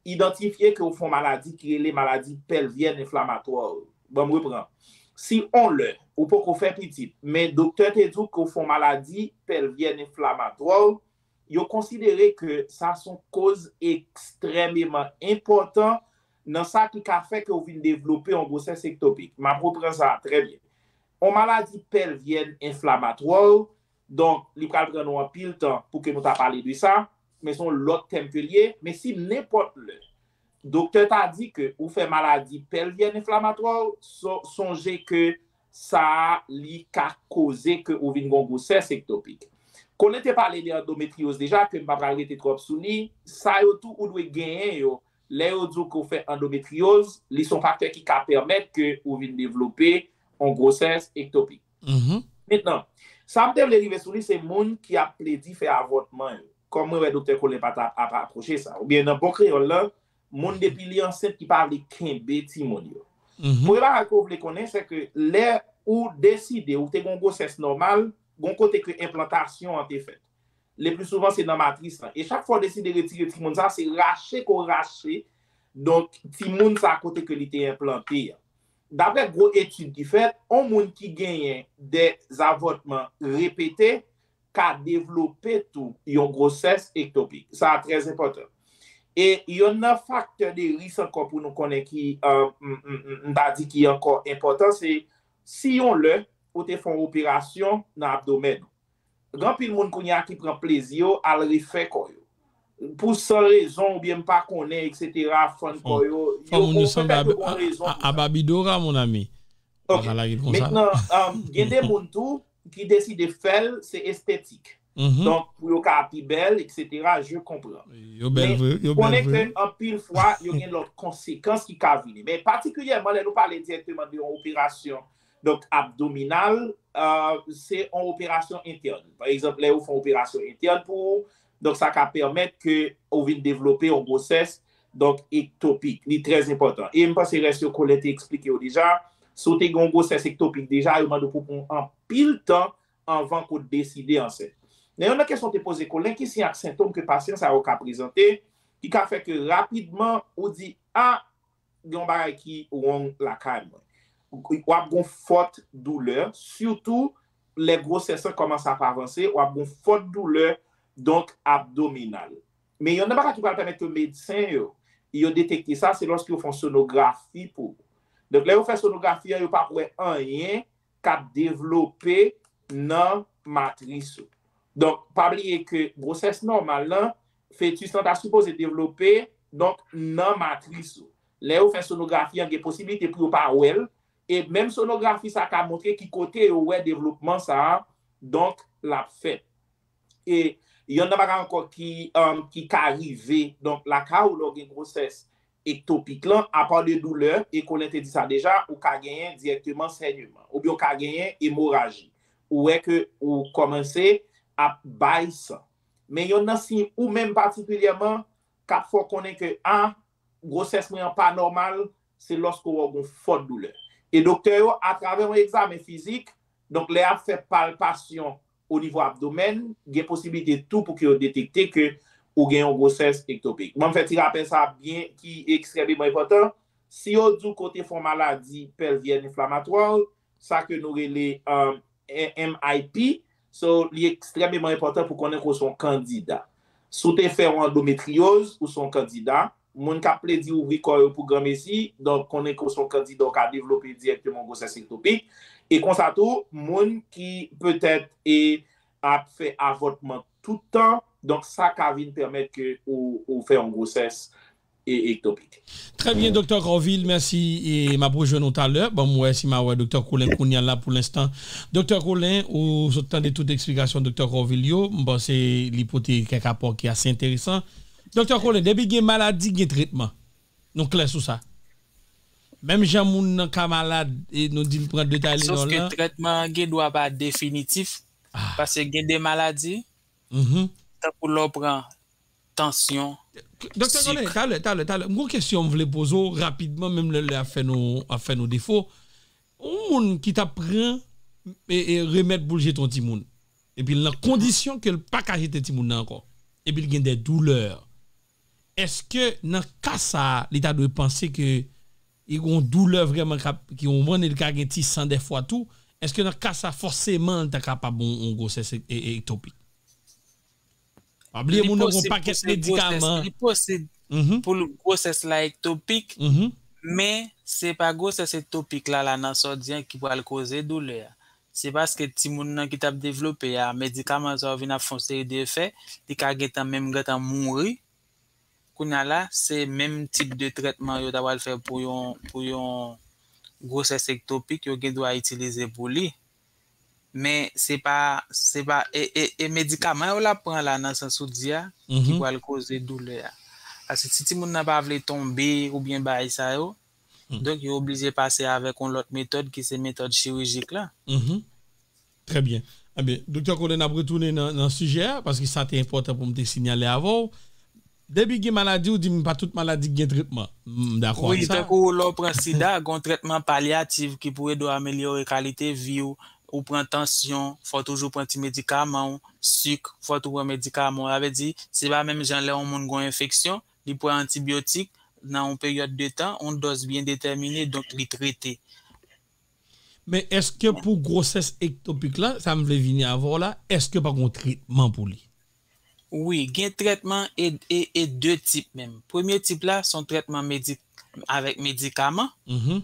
idantifye ke ou fè yon maladi ki rele maladi pèlvyèn enflamatwa. Ban m repran. Si on lè, ou poko fè pitit, men doktè te di w ke ou fè yon maladi pèlvyèn enflamatwa, yo konsidere ke sa se yon koz ekstrèmeman enpòtan nan sa ki ka fè ke ou vin devlope yon gwosès ektopik. M ap repran sa trè byen. Yon maladi pèlvyèn enflamatwa, Donk, li pral pran nou anpil tan pou ke nou ta pale de sa, men se yon lòt tèm ke l ye. Men si nenpòt lè, doktè ta di ke ou fè maladi pèlvyèn enflamatwa, so- sonje ke sa a, li ka koze ke ou vin gen yon gwosès ektopik. Konnen te pale de andometryoz deja, ke m pa pral rete twòp sou li. Sa yo tou ou dwe genyen yo. Lè yo di w ke w fè andometryoz, li se yon faktè ki ka pèmèt ke ou vin devlope yon gwosès ektopik. Mentnan, sa m te vle rive sou li, se moun ki ap pledi fè avòtman yo. Kòm mwen wè doktè Colin pa t ap ap apwoche sa. Oubyen nan bon kreyòl la, moun depi li ansent ki pa vle kenbe timoun yo. Premye bagay ke w vle konnen, se ke lè ou deside ou te gen yon gwosès nòmal, gon kote ke enplantasyon an te fèt. Le pli souvan, se nan matris lan. E chak fwa w deside retire timoun sa, se rache ke w rache, donk, timoun sa kote ke li te enplante an. Daprè gwo etid ki fèt, yon moun ki genyen de avòtman repete ka devlope tou yon gwosès ektopik. Sa a trè enpòtan. E yonn nan faktè de ris ankò pou nou konnen ki, uh, m, m, m, m ta di ki ankò enpòtan, se si yon lè ou te fè yon operasyon nan abdomèn ou. Gen anpil moun kounye a ki pran plezi yo al refè kò yo. Pou san rezon oubyen m pa konnen, etsetera, fann kò yo, yo, yo, petèt yo gon rezon pou sa. Babidora, mon ami. Ok. Mentnan, um, gen de moun tou ki deside fè l, se estetik. Donk, pou yo ka pi bèl, etsetera, je konpran. Yo bèl vre, yo bèl vre. Men konnen ke anpil fwa, yo gen lòt konsekans ki ka vini. Men patikilyèman, lè nou pale dirèkteman de yon operasyon, donk, abdominal, uh, se yon operasyon entèn. Pa egzanp, lè yo fè yon operasyon entèn pou ou, donk, sa ka pèmèt ke ou vin devlope yon gwosès, donk, ektopik. Li trè enpòtan. E m panse rès yo Colin te eksplike yo deja. Si w te gen yon gwosès ektopik deja, yo mande w pou pran anpil tan anvan ke w deside ansent. Nan youn nan kesyon te poze Colin, ki siy ak sentòm ke pasyan sa yo ka prezante, ki ka fè ke rapidman ou di, a, gen yon bagay ki wrong lakay mwen. W ap gon fòt doulè, sitou lè gwosès lan kòmanse ap avanse, w ap gon fòt doulè, donk abdominal. Men youn nan bagay ki pral pèmèt ke medsen yo, yo detekte sa, se lòske yo fè yon sonografi pou ou. Donk, lè yo fè sonografi an, yo p ap wè anyen k ap devlope nan matris ou. Donk, pa bliye ke gwosès nòmal lan, fetis lan ta sipoze devlope, donk, nan matris ou. Lè yo fè sonografi an, gen posiblite pou yo pa wè l, e menm sonografi sa ka montre ki kote yo wè devlopman sa a, donk, l ap fèt. E yonn nan bagay ankò ki, um, ki ka rive, donk, lakay ou lè w gen gwosès ektopik lan, apa de doulè, e Colin te di sa deja, ou ka genyen dirèkteman sènyeman, oubyen ou ka genyen emoraji. Ou wè ke ou kòmanse ap bay san. Men yonn nan siy ou menm patikilyèman k ap fè w konnen ke, a, gwosès mwen an pa nòmal, se lòske w wè w gen fòt doulè. E doktè yo, atravè yon egzamen fizik, donk lè y ap fè palpasyon o nivo abdomèn, gen posiblite tou pou ke yo detekte ke ou gen yon gwosès ektopik. Mwen fè ti rapèl sa byen ki ekstrèmeman enpòtan. Si yo di w ke w te fè yon maladi pèlvyèn enflamatwa, sa ke nou rele, um, M I P, so, li ekstrèmeman enpòtan pou konnen ke w se yon kandida. Si w te fè yon andometryoz, ou se yon kandida. Moun k ap pledi ouvri kò yo pou granmesi, donk konnen ke w se yon kandida, w ka devlope dirèkteman yon gwosès ektopik. E konsa tou, moun ki petèt e ap fè avòtman tout tan, donk sa ka vin pèmèt ke ou, ou fè yon gwosès e ektopik. Trè byen, Doktè Corville, mèsi. E m ap rejwenn ou talè. Ban m wè si m a wè Doktè Colin kounye a la pou lenstan. Doktè Colin, ou sot tande tout eksplikasyon Doktè Corville yo. M panse li pote kèk apò ki ase enteresan. Doktè Colin, depi gen maladi, gen tretman. Nou klè sou sa. Menm jan moun nan ka malad, e nou di l pran de Tylenol lan. Sòf ke tretman an gen dwa pa definitif, paske gen de maladi, tankou lè w pran tansyon, sik. Doktè Colin, talè, talè, talè. M gon kesyon m vle poze w rapidman, menm lè lè a ap fè nou, ap fè nou defo. Yon moun ki t ap pran e, e, remèd pou l jete yon timoun, epi l nan kondisyon ke l pa ka jete timoun nan ankò, epi l gen de doulè, èske nan ka sa a, li ta dwe panse ke li gen yon doulè vrèman k ap, ki konprann, e li ka gen ti san dèfwa tou, èske nan ka sa a, fòseman, li ta kapab yon, yon gwosès e, e, ektopik? Pa bliye, moun nan gen yon pakèt medikaman. Li posib pou gwosès la ektopik, men se pa gwosès ektopik la, la nan sa w di an ki pral koze doulè a. se paske timoun nan ki t ap devlope a, medikaman sa yo vin ap fè yon seri de efè, li ka gentan menm gentan mouri. Kounye a la, se menm tip de trètman yo ta pral fè pou yon, pou yon gwosès ektopik, yo gen dwa itilize pou li. Men se pa, se pa, e, e, e medikaman yo l ap pran la, nan sans ou di a, ki pral koze doulè a. Paske si timoun nan pa vle tonbe oubyen bagay sa yo, donk yo oblije pase avèk yon lòt metòd ki se metòd chirijik la. Trè byen. Ebyen, Doktè Colin, n ap retounen nan, nan sijè a, paske sa te enpòtan pou m te sinyale avè w. Depi gen maladi, ou di m pa tout maladi ki gen tretman. M dakò ak Wi, sa. Tankou lè w pran sida, gen yon trètman palyatif ki pou ede w amelyore kalite vi w. Ou pran tansyon, fò w toujou pran ti medikaman w, sik, fò w toujou pran medikaman w. Sa vle di, se pa menm jan lè yon moun gen yon enfeksyon, li pran antibyotik nan yon peryòd de tan, yon dòz byen detèmine, donk li trete. Men èske pou gwosès ektopik la, sa m vle vini avè w la, èske pa gen yon tretman pou li? Wi, gen trètman e, e, e de tip menm. Premye tip la, se yon trètman medik, avèk medikaman.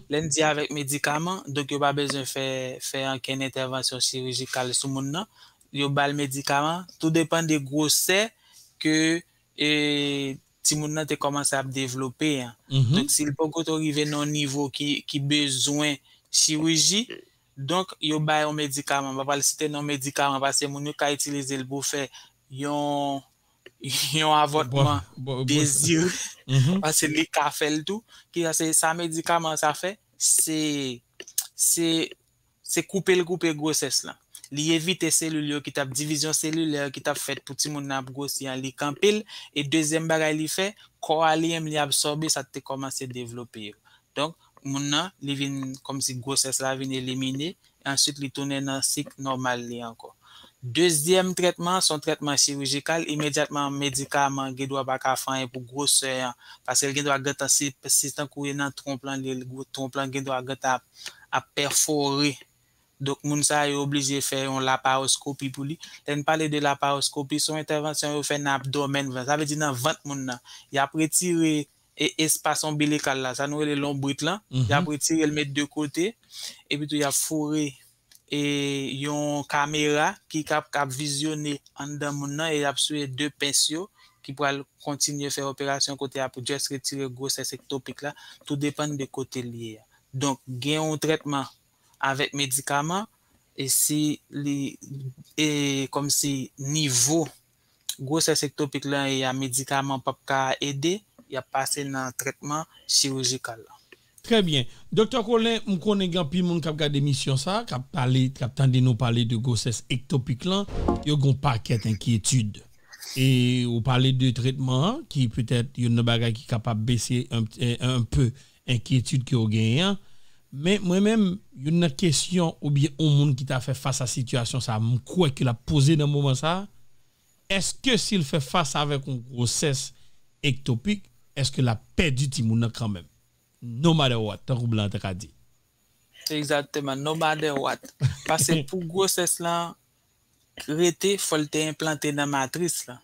Lè n di avèk medikaman, donk yo pa bezwen fè, fè ankenn entèvansyon chirijikal sou moun nan. Yo ba l medikaman, tou depann de gwosè ke e, timoun nan te kòmanse ap devlope an. Donk, si l poko to rive nan yon nivo ki, ki bezwen chiriji, donk, yo bay yon medikaman. M pa pral site non medikaman, paske moun yo ka itilize l pou fè yon, yon avòtman dezire, paske li ka fè l tou. Kisa se sa medikaman sa fè? Se, se se koupe l koupe gwosès lan. Li evite selil yo ki t ap, divizyon selilè ki t ap fèt pou timoun nan ap gwosi an, li kanpe l. E dezyèm bagay li fè, kò a li menm li absòbe sa k te kòmanse devlope yo. Donk, moun nan, li vin kòmsi gwosès la vin elimine, e answit li tounen nan sik nòmal li ankò. Dezyèm trètman an, se yon trètman chirijikal, imedyatman medikaman an gen dwa pa ka fè anyen pou gwosè an, paske l gen dwa gentan, si, si tankou e nan twonp lan, li, twonp lan gen dwa gentan ap, ap pèfore. Donk, moun sa yo oblije fè yon laparoskopi pou li. Lè n pale de laparoskopi, se yon entèvansyon yo fè nan abdòmèn, sa vle di nan vant moun nan. Y ap retire e, espas onbilikal la, sa nou rele lonbrit lan. Y ap retire l met de kote, epi tou y ap foure e, yon kamera ki k ap, k ap vizyone anndan moun nan e y ap swive de pens yo ki pral kontinye fè operasyon kote y ap just retire gwosès ektopik la, tou depann de kote l ye a. Donk, gen yon trètman avèk medikaman, e si li, e kòmsi nivo gwosès ektopik lan e a medikaman p ap ka ede, y ap pase nan trètman chirijikal la. Trè byen. Doktè Colin, m konnen gen anpil moun k ap gade emisyon sa, k ap pale, k ap tande nou pale de gwosès ektopik lan, yo gen yon pakèt enkyetid. E ou pale de trètman an, ki petèt youn nan bagay ki kapab bese un, un peu enkyetid ke w genyen an. Men mwen menm, youn nan kesyon oubyen yon moun ki ta fè fas a sitiyasyon sa, m kwè ke l ap poze nan moman sa, èske si l fè fas avèk yon gwosès ektopik, èske l ap pèdi timoun nan kanmenm? No matter what, tankou blan an te ka di. Egzakteman, no matter what. Paske pou gwosès lan rete, fò l te enplante nan matris lan.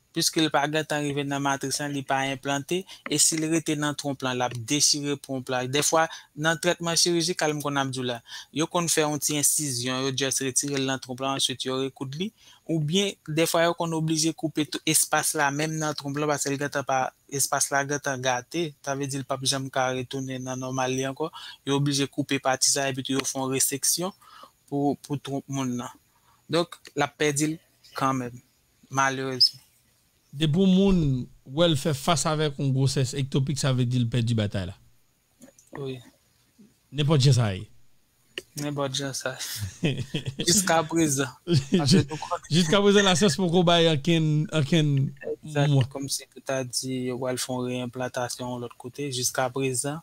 Piske l pa gentan rive nan matris lan, li pa enplante, e si l rete nan twonp lan, l ap dechire twonp lan. Dèfwa, nan trètman chirijikal, m konn ap di w la, yo konn fè yon ti ensizyon, yo just retire l nan twonp lan, answit yo rekoud li. Oubyen, dèfwa, yo konn oblije koupe tou espas la, menm nan twonp lan, paske l gentan pa, espas la gentan gate, sa vle di l p ap janm ka retounen nan nòmal li ankò. Yo oblije koupe pati sa, epi tou yo fè yon reseksyon pou, pou twonp moun nan. Donk, l ap pèdi l kanmenm, malerezman. Depi yon moun wè l fè fas avèk yon gwosès ektopik, sa vle di l pèdi batay la. Wi. Nenpòt jan sa ye. Nenpòt jan sa ye. Jiska prezan. Jiska prezan, lasyans poko bay ankenn, ankenn. Egzat, kòmsi pou ta di, yo pral fè yon reyenplantasyon yon lòt kote. Jiska prezan,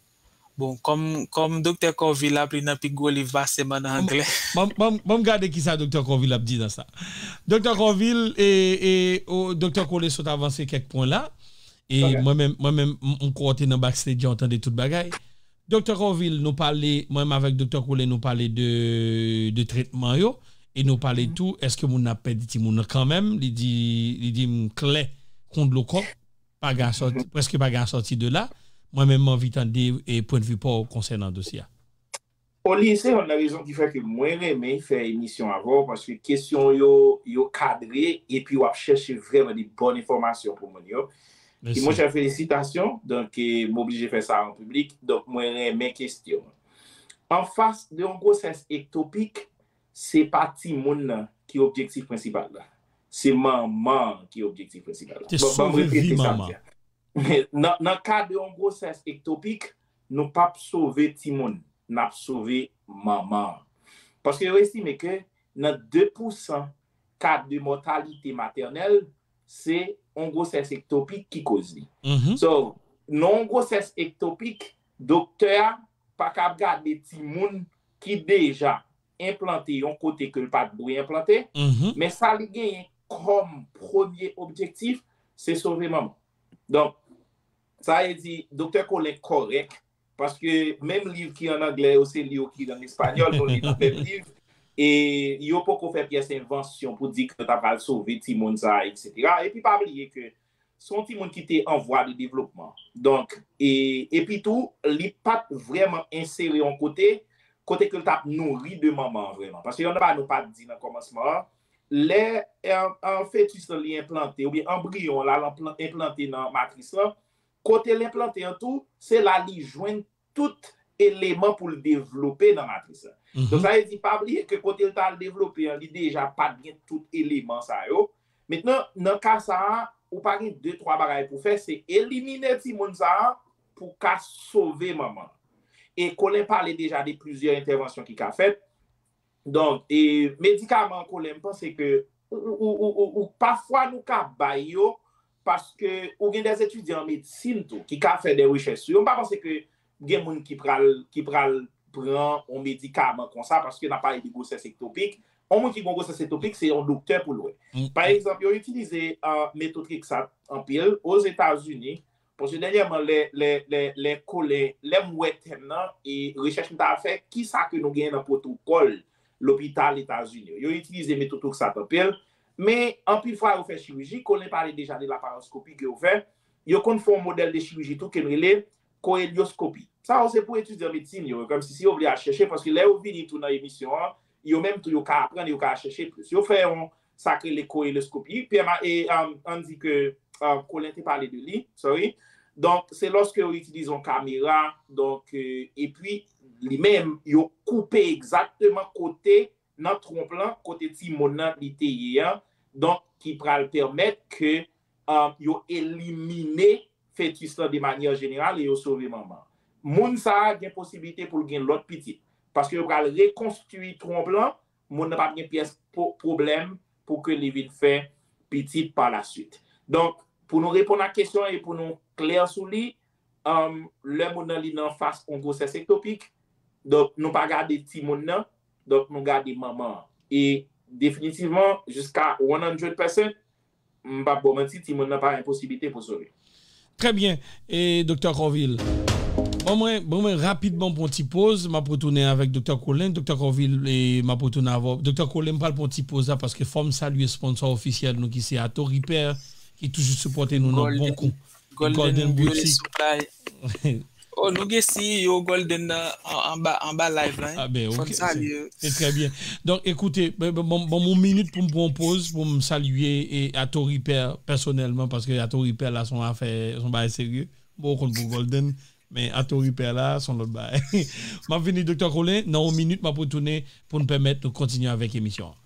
bon, kòm, kòm Doktè Corvil ap li nan pi gwo liv pase m an anglè. Ban, ban, ban m gade kisa Doktè Corvil ap di nan sa. Doktè Corvil, e, e, o, Doktè Colin sot avanse kèk pwen la. E mwen menm, mwen menm, m, m kwè w te nan backstage an, w tande tout bagay. Doktè Corvil, nou pale, mwen menm avèk Doktè Colin, nou pale de, de trètman yo. E nou pale tou, èske moun nan ap pèdi timoun nan kanmenm? Li di, li di m klè kon dlo kòk. Pa gen asòti, prèske pa gen asòti de la. Mwen menm, m anvi tande, e, pwennvi pa w konsènan dosye a. Oli, se youn nan rezon ki fè ke mwen renmen fè emisyon avè w, paske kesyon w yo, yo kadre, epi w ap chèche vrèman de bòn enfòmasyon pou moun yo. Ki, monchè, felisitasyon. Donk, eh, m oblije fè sa an piblik. Donk, mwen renmen kesyon. Anfas de yon gwosès ektopik, se pa timoun nan ki objektif prensipal la. Se manman an ki objektif prensipal la. Bon, ban m repete sa m di a. Nan, nan ka de yon gwosès ektopik, nou p ap sove timoun, n ap sove manman an. Paske yo estime ke nan de pousan ka de mòtalite matènèl, se yon gwosès ektopik ki koz li. So, nan yon gwosès ektopik, doktè a pa ka ap gade timoun ki deja enplante yon kote ke l pa t dwe enplante, men sa li genyen kòm premye objektif, se sove manman. Donk, sa vle di, doktè Colin kòrèk, paske menm liv ki an anglè yo, se li yo ki an espanyòl, nou li nan menm liv, e yo poko fè pyès envansyon pou di ke yo ta pral sove timoun sa a, etsetera. Epi pa bliye ke se yon timoun ki te an vwa de devlopman. Donk, e, epi tou, li pa t vrèman ensere yon kote, kote ke l t ap nouri de manman an vrèman. Paske yon nan bagay nou pa t di nan kòmansman an, lè, eh, eh, fetis lan li enplante, oubyen anbriyon la, l enplan-, enplante nan matris lan, kote l enplante an tou, se la li jwenn tout eleman pou l devlope nan matris lan. Donk, sa vle di, pa bliye ke kote l t al devlope an, li deja pa t gen tout eleman sa yo. Mentnan, nan ka sa a, ou pa gen de, twa bagay pou fè, se elimine timoun sa a pou ka sove manman. E Colin pale deja de plizyè entèvansyon ki ka fèt. Donk, e medikaman, Colin, m panse ke ou, ou, ou, ou, ou, pafwa nou ka bay yo, paske ou gen de etidyan an medsin tou ki ka fè de rechèch sou yo. M pa panse ke gen moun ki pral, ki pral pran yon medikaman konsa, paske n ap pale de gwosès ektopik. Yon moun ki gen yon gwosès ektopik, se yon doktè pou l wè. Pa egzanp, yo itilize, uh, metotrexate anpil Ozetazini, paske dènyèman, lè, lè, lè, lè Colin, lè m wè tèm nan, e rechèch m ta fè, ki sa ke nou genyen nan pwotokòl lopital Etazini yo. Yo itilize metotrexate anpil, men anpil fwa yo fè chiriji, Colin pale deja de laparoskopi ke yo fè, yo konn fè yon modèl de chiriji tou ke n rele koelyoskopi. Sa yo se pou etidyan medsin yo, kòmsi si yo vle al chèche, paske lè yo vini tou nan emisyon an, yo menm tou yo ka aprann, yo ka al chèche plis. Yo fè yon, sa k rele koelyoskopi. P M A, e, um, ann di ke, um, Colin te pale de li, sorry. Donk, se lòske yo itilize yon kamera, donk, eh, epi li menm, yo koupe egzakteman kote nan twonp lan, kote timoun nan li te ye an, donk, ki pral pèmèt ke, um, yo elimine fetis lan de manyè jeneral e yo sove manman. Moun sa a gen posiblite pou l gen lòt pitit. Paske yo pral rekonstwi twonp lan, moun nan p ap gen pyès po-, pwoblèm pou ke li vin fè pitit pa la suite. Donk, pou nou reponn a kesyon an e pou nou klè sou li, um, lè moun nan li nan faz yon gwosès ektopik, donk, nou pa gade timoun nan, donk, nou gade manman an. E definitivman, jiska one hundred percent, m p ap ba w manti, timoun nan pa gen posiblite pou sove. Trè byen. E, Doktè Corville, ban mwen, ban mwen rapidman pou yon ti poz. M ap retounen avèk Doktè Colin. Doktè Corville, e, m ap retounen avè w. Doktè Colin, m pral pran yon ti poz la paske fò m salye sponsò ofisyèl nou ki se Ato Repair, ki toujou sipòte nou nan bon kou. Golden, Golden Beauty Supply. Oh, nou gen C E O Golden nan an-, anba, anba live la, hein. Ah ben, ok, fò n salye yo. Se trè byen. Donk, ekoute, ban, ban, ban m yon minit pou m pran yon poz, pou m salye, e, Ato Repair pèsonèlman, paske Ato Repair la, se yon afè, se yon bagay serye. Bon, ou konn pou Golden, men Ato Repair la, se yon lòt bagay. M ap vini, Doktè Colin, nan yon minit, m ap retounen pou n pèmèt nou kontinye avèk emisyon an.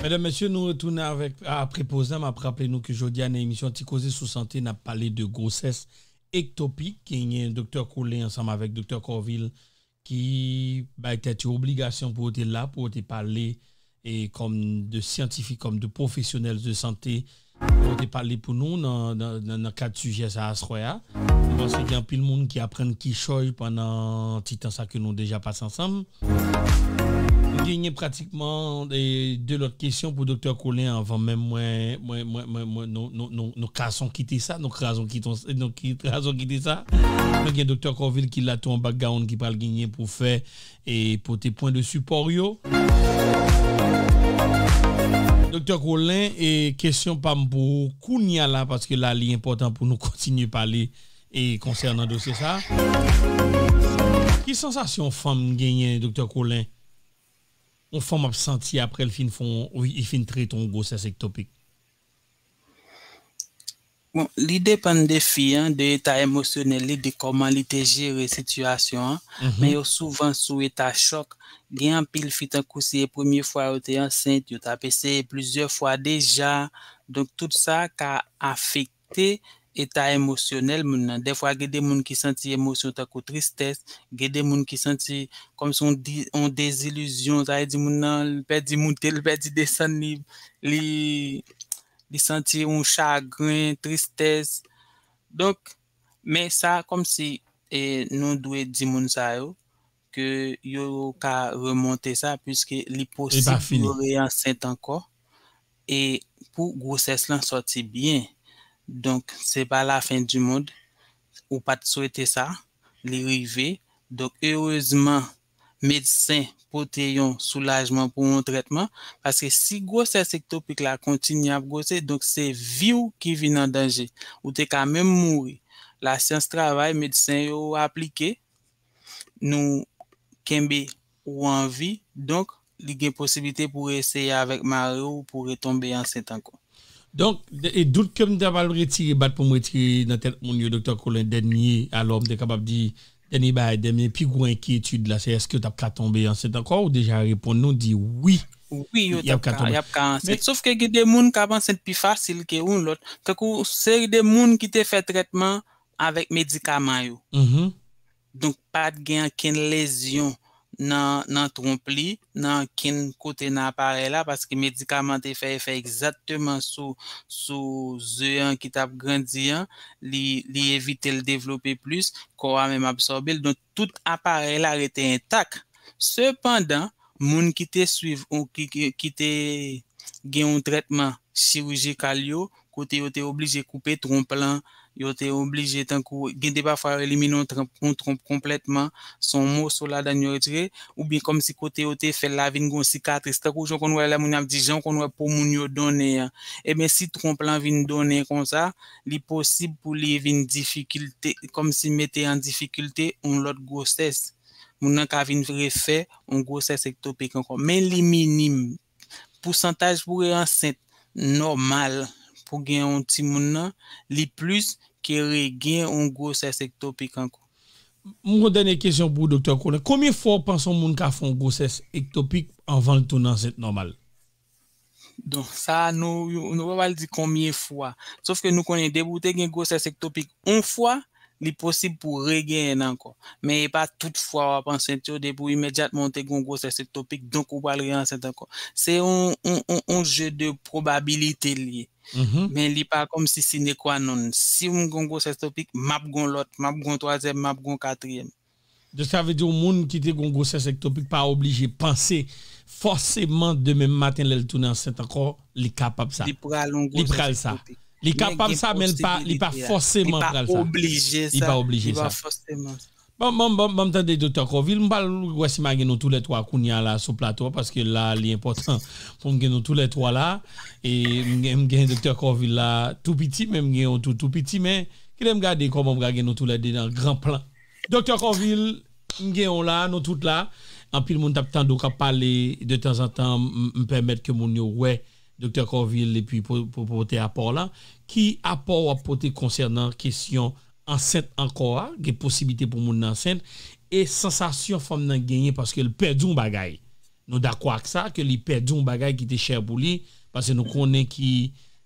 Medam, mesye, nou retounen avèk, apre poz la. M ap raple nou ke jodi a nan emisyon Ti Koze sou Sante, n ap pale de gwosès ektopik. Genyen Doktè Colin ansanm avèk Doktè Corville ki bay tèt yo obligasyon pou yo te la, pou yo te pale, e kòm de syantifik, kòm de pwofesyonèl de sante, pou yo te pale pou nou nan, nan, nan, nan kad sijè sa aswè a. M panse gen anpil moun ki aprann kichòy pandan ti tan sa ke nou deja pase ansanm. M genyen pratikman, e, de lòt kesyon pou Doktè Colin anvan menm mwen, mwen, mwen, mwen, mwen, nou, nou, nou, nou krazon kite sa, nou krazon kite, nou ki-, krazon kite sa. Mwen gen Doktè Corville ki la tou an background ki pral genyen pou fè e pote pwen de sipò yo. Doktè Colin, e kesyon pa m pou ou kounya la, paske la li enpòtan pou nou kontinye pale e konsènan dosye sa. Ki sansasyon yon fanm genyen, Doktè Colin? Yon fanm ap santi apre l fin fè yon, li fin trete yon gwosès ektopik? Bon, li depann de fi an, de eta emosyonèl li, de kòman li te jere sitiyasyon an. Mhm. Men yo souvan sou eta chòk. Gen anpil fi, tankou si e premye fwa yo te ansent, yo t ap eseye plizyè fwa deja. Donk, tout sa ka afekte eta emosyonèl moun nan. Dèfwa, gen de moun ki santi emosyon tankou tristès, gen de moun ki santi kòmsi yon di-, yon dezilizyon, sa vle di moun nan, li pèdi moute, li pèdi desann, li, li, li santi yon chagren, tristès. Donk, men sa, kòmsi, e, nou dwe di moun sa yo, ke yo ka remonte sa, piske li posib pou yo reyansent ankò, e pou gwosès lan sòti byen. Donk, se pa lafen di mond, ou pa t swete sa, li rive. Donk, erezman, medsen pote yon soulajman pou yon trètman, paske si gwosès ektopik la kontinye ap gwose, donk se vi w ki vin an danje. Ou te ka menm mouri. Lasyans travay, medsen yo aplike, nou kenbe ou an vi, donk li gen posiblite pou eseye avèk mari w pou retonbe ansent ankò. Donk, de-, e dout ke m ta pral retire, bat pou m retire nan tèt moun yo, Doktè Colin, dènye, alò, m te kapab di, dènye bagay, dènye pi gwo enkyetid la, se èske w t ap ka tonbe ansent ankò? Ou deja reponn nou, di wi, wi, yo t ap ka, y ap ka ansent. Sof ke gen de moun k ap ansent pi fasil ke yon lòt. Tankou seri de moun ki te fè trètman avèk medikaman yo. Mhm. Donk, pa t gen ankenn lezyon nan, nan twonp li, nan ankenn kote nan aparèy la, paske medikaman te fè efè egzakteman sou, sou ze an ki t ap grandi an, li, li evite l devlope plis, kò a menm absòbe l. Donk, tout aparèy la rete entak. Sepandan, moun ki te swiv ou ki, ki, ki te gen yon trètman chirijikal yo, kote yo te oblije koupe twonp lan, yo te oblije, tankou, gen de pafwa yo elimine yon twonp, yon twonp konplètman, se yon moso ladann yo retire, oubyen kòmsi kote yo te fè l la vin gen yon sikatris, tankou jan w konn wè lè moun ap di, jan w konn wè po moun yo donnen an. Ebyen, si twonp lan vin donnen konsa, li posib pou li vin difikilte, kòmsi mete an difikilte yon lòt gwosès. Moun nan ka vin refè yon gwosès ektopik ankò. Men li minim. Pousantaj pou re ansent nòmal pou gen yon timoun nan, li plis ke regen yon gwosès ektopik ankò. M gon dènye kesyon pou w, Doktè Colin. Konbyen fwa w panse yon moun ka fè yon gwosès ektopik anvan l tounen ansent nòmal? Donk, sa, nou, nou pa pral di konbyen fwa. Sof ke nou konnen, depi w te gen gwosès ektopik yon fwa, li posib pou w regenyen l ankò. Men e pa tout fwa w ap ansent yo, depi w imedyatman w te gen yon gwosès ektopik, donk ou pral reyansent ankò. Se yon, yon, yon, yon jeu de probabilité l ye. Mhm. Men li pa kòmsi sine qua non. Si m gen yon gwosès ektopik, m ap gen yon lòt, m ap gen yon twazyèm, m ap gen yon katriyèm. Donk, sa vle di yon moun ki te gen yon gwosès ektopik pa oblije panse fòseman demen maten lè l tounen ansent ankò, li kapab sa. Li pral yon gwosès ektopik. Li kapab sa, men li pa, li pa fòseman pral sa. Li pa oblije sa. Li pa oblije sa. Li pa fòseman sa. Bon, bon, bon, bon, m tande Doktè Corville, m pral wè si m a gen nou toulètwa kounya la sou plato a, paske la, li enpòtan pou m gen nou toulètwa la. E m gen, m gen Doktè Corville la tou piti, men m gen yon tou, tou piti, men kite m gade kòman m pral gen nou toulède nan gran plan. Doktè Corville, m gen w la, nou tout la. Anpil moun t ap tande w k ap pale de tanzantan, m, m pèmèt ke moun yo wè Doktè Corville epi pou, pou pote apò w la. Ki apò w ap pote konsènan kesyon ansent ankò a, gen posiblite pou moun nan ansent, e sansasyon fanm nan genyen paske l pèdi yon bagay? Nou dakò ak sa, ke li pèdi yon bagay ki te chè pou li, paske nou konnen ki,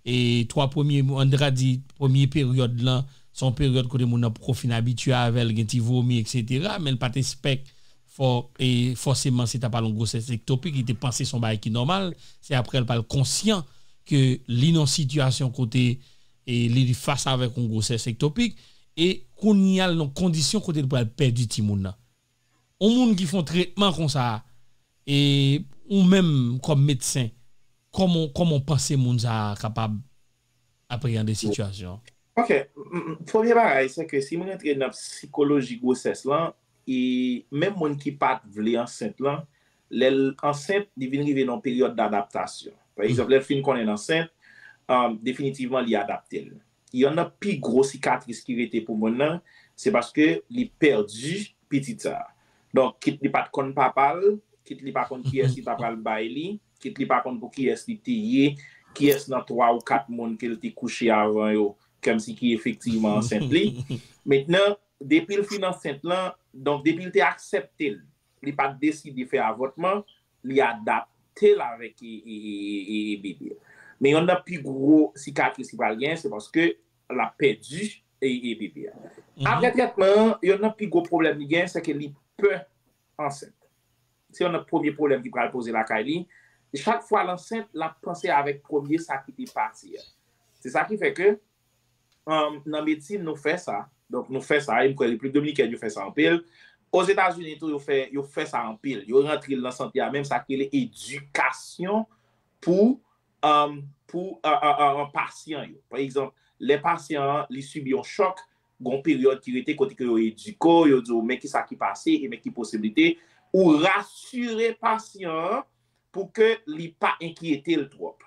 e, twa premye, ann ta di, premye peryòd lan, se yon peryòd kote moun nan poko fin abitye avè l, gen ti vomi, etsetera, men l pa t espèk fò, e, fòseman se ta pral yon gwosès ektopik, li te panse se yon bagay ki nòmal, se aprè l pral konsyan ke li nan yon sitiyasyon kote, e, li, li fas avèk yon gwosès ektopik, e kounye a l nan kondisyon kote l pral pèdi timoun nan. Yon moun ki fè yon tretman konsa, e ou menm kòm medsen, kòman, kòman w panse moun sa a kapab apreyande sitiyasyon an? Ok, m- m- premye bagay, se ke si m rantre nan sikoloji gwosès lan, e menm moun ki pa t vle ansent lan, lè l ansent, li vin rive nan yon peryòd dadaptasyon. Pa egzanp, lè l fin konnen l ansent, um, definitivman li adapte l. Yonn nan pi gwo sikatris ki rete pou moun nan, se paske li pèdi pitit sa a. Donk, kit li pa t konn papa l, kit li pa konn kiyès li ta pral bay li, kit li pa konn pou kiyès li te ye, kiyès nan twa ou kat moun ke l te kouche avan yo, kòmsi ki efektivman ansent li. Mentnan, depi l fin ansent lan, donk depi l te aksepte l, li pa t deside fè avòtman, li adapte l avèk e, e, e, e, e bebe. Men yonn nan pi gwo sikatris li pral gen, se paske l ap pèdi e, e bebe a. Apre trètman an, yonn nan pi gwo pwoblèm li gen, se ke li pè ansent. Se yonn nan premye pwoblèm ki pral poze lakay li. Chak fwa l ansent, l ap panse avèk premye sa ki te pase a. Se sa ki fè ke um, nan medsin, nou fè sa. Donk, nou fè sa, e m kwè Repiblik Dominikèn, yo fè sa anpil. Ozetazini tou, yo fè, yo fè sa anpil. Yo rantre l nan sante a, menm sa ki rele edikasyon pou, um, pou uh, uh, uh, pasyan yo. Pa egzanp, lè pasyan an, li sibi yon chòk, gon peryòd ki rete kote ke yo edike w, yo di w, men ki sa ki pase e men ki posiblite. Ou rasire pasyan an pou ke li pa enkyete l twòp.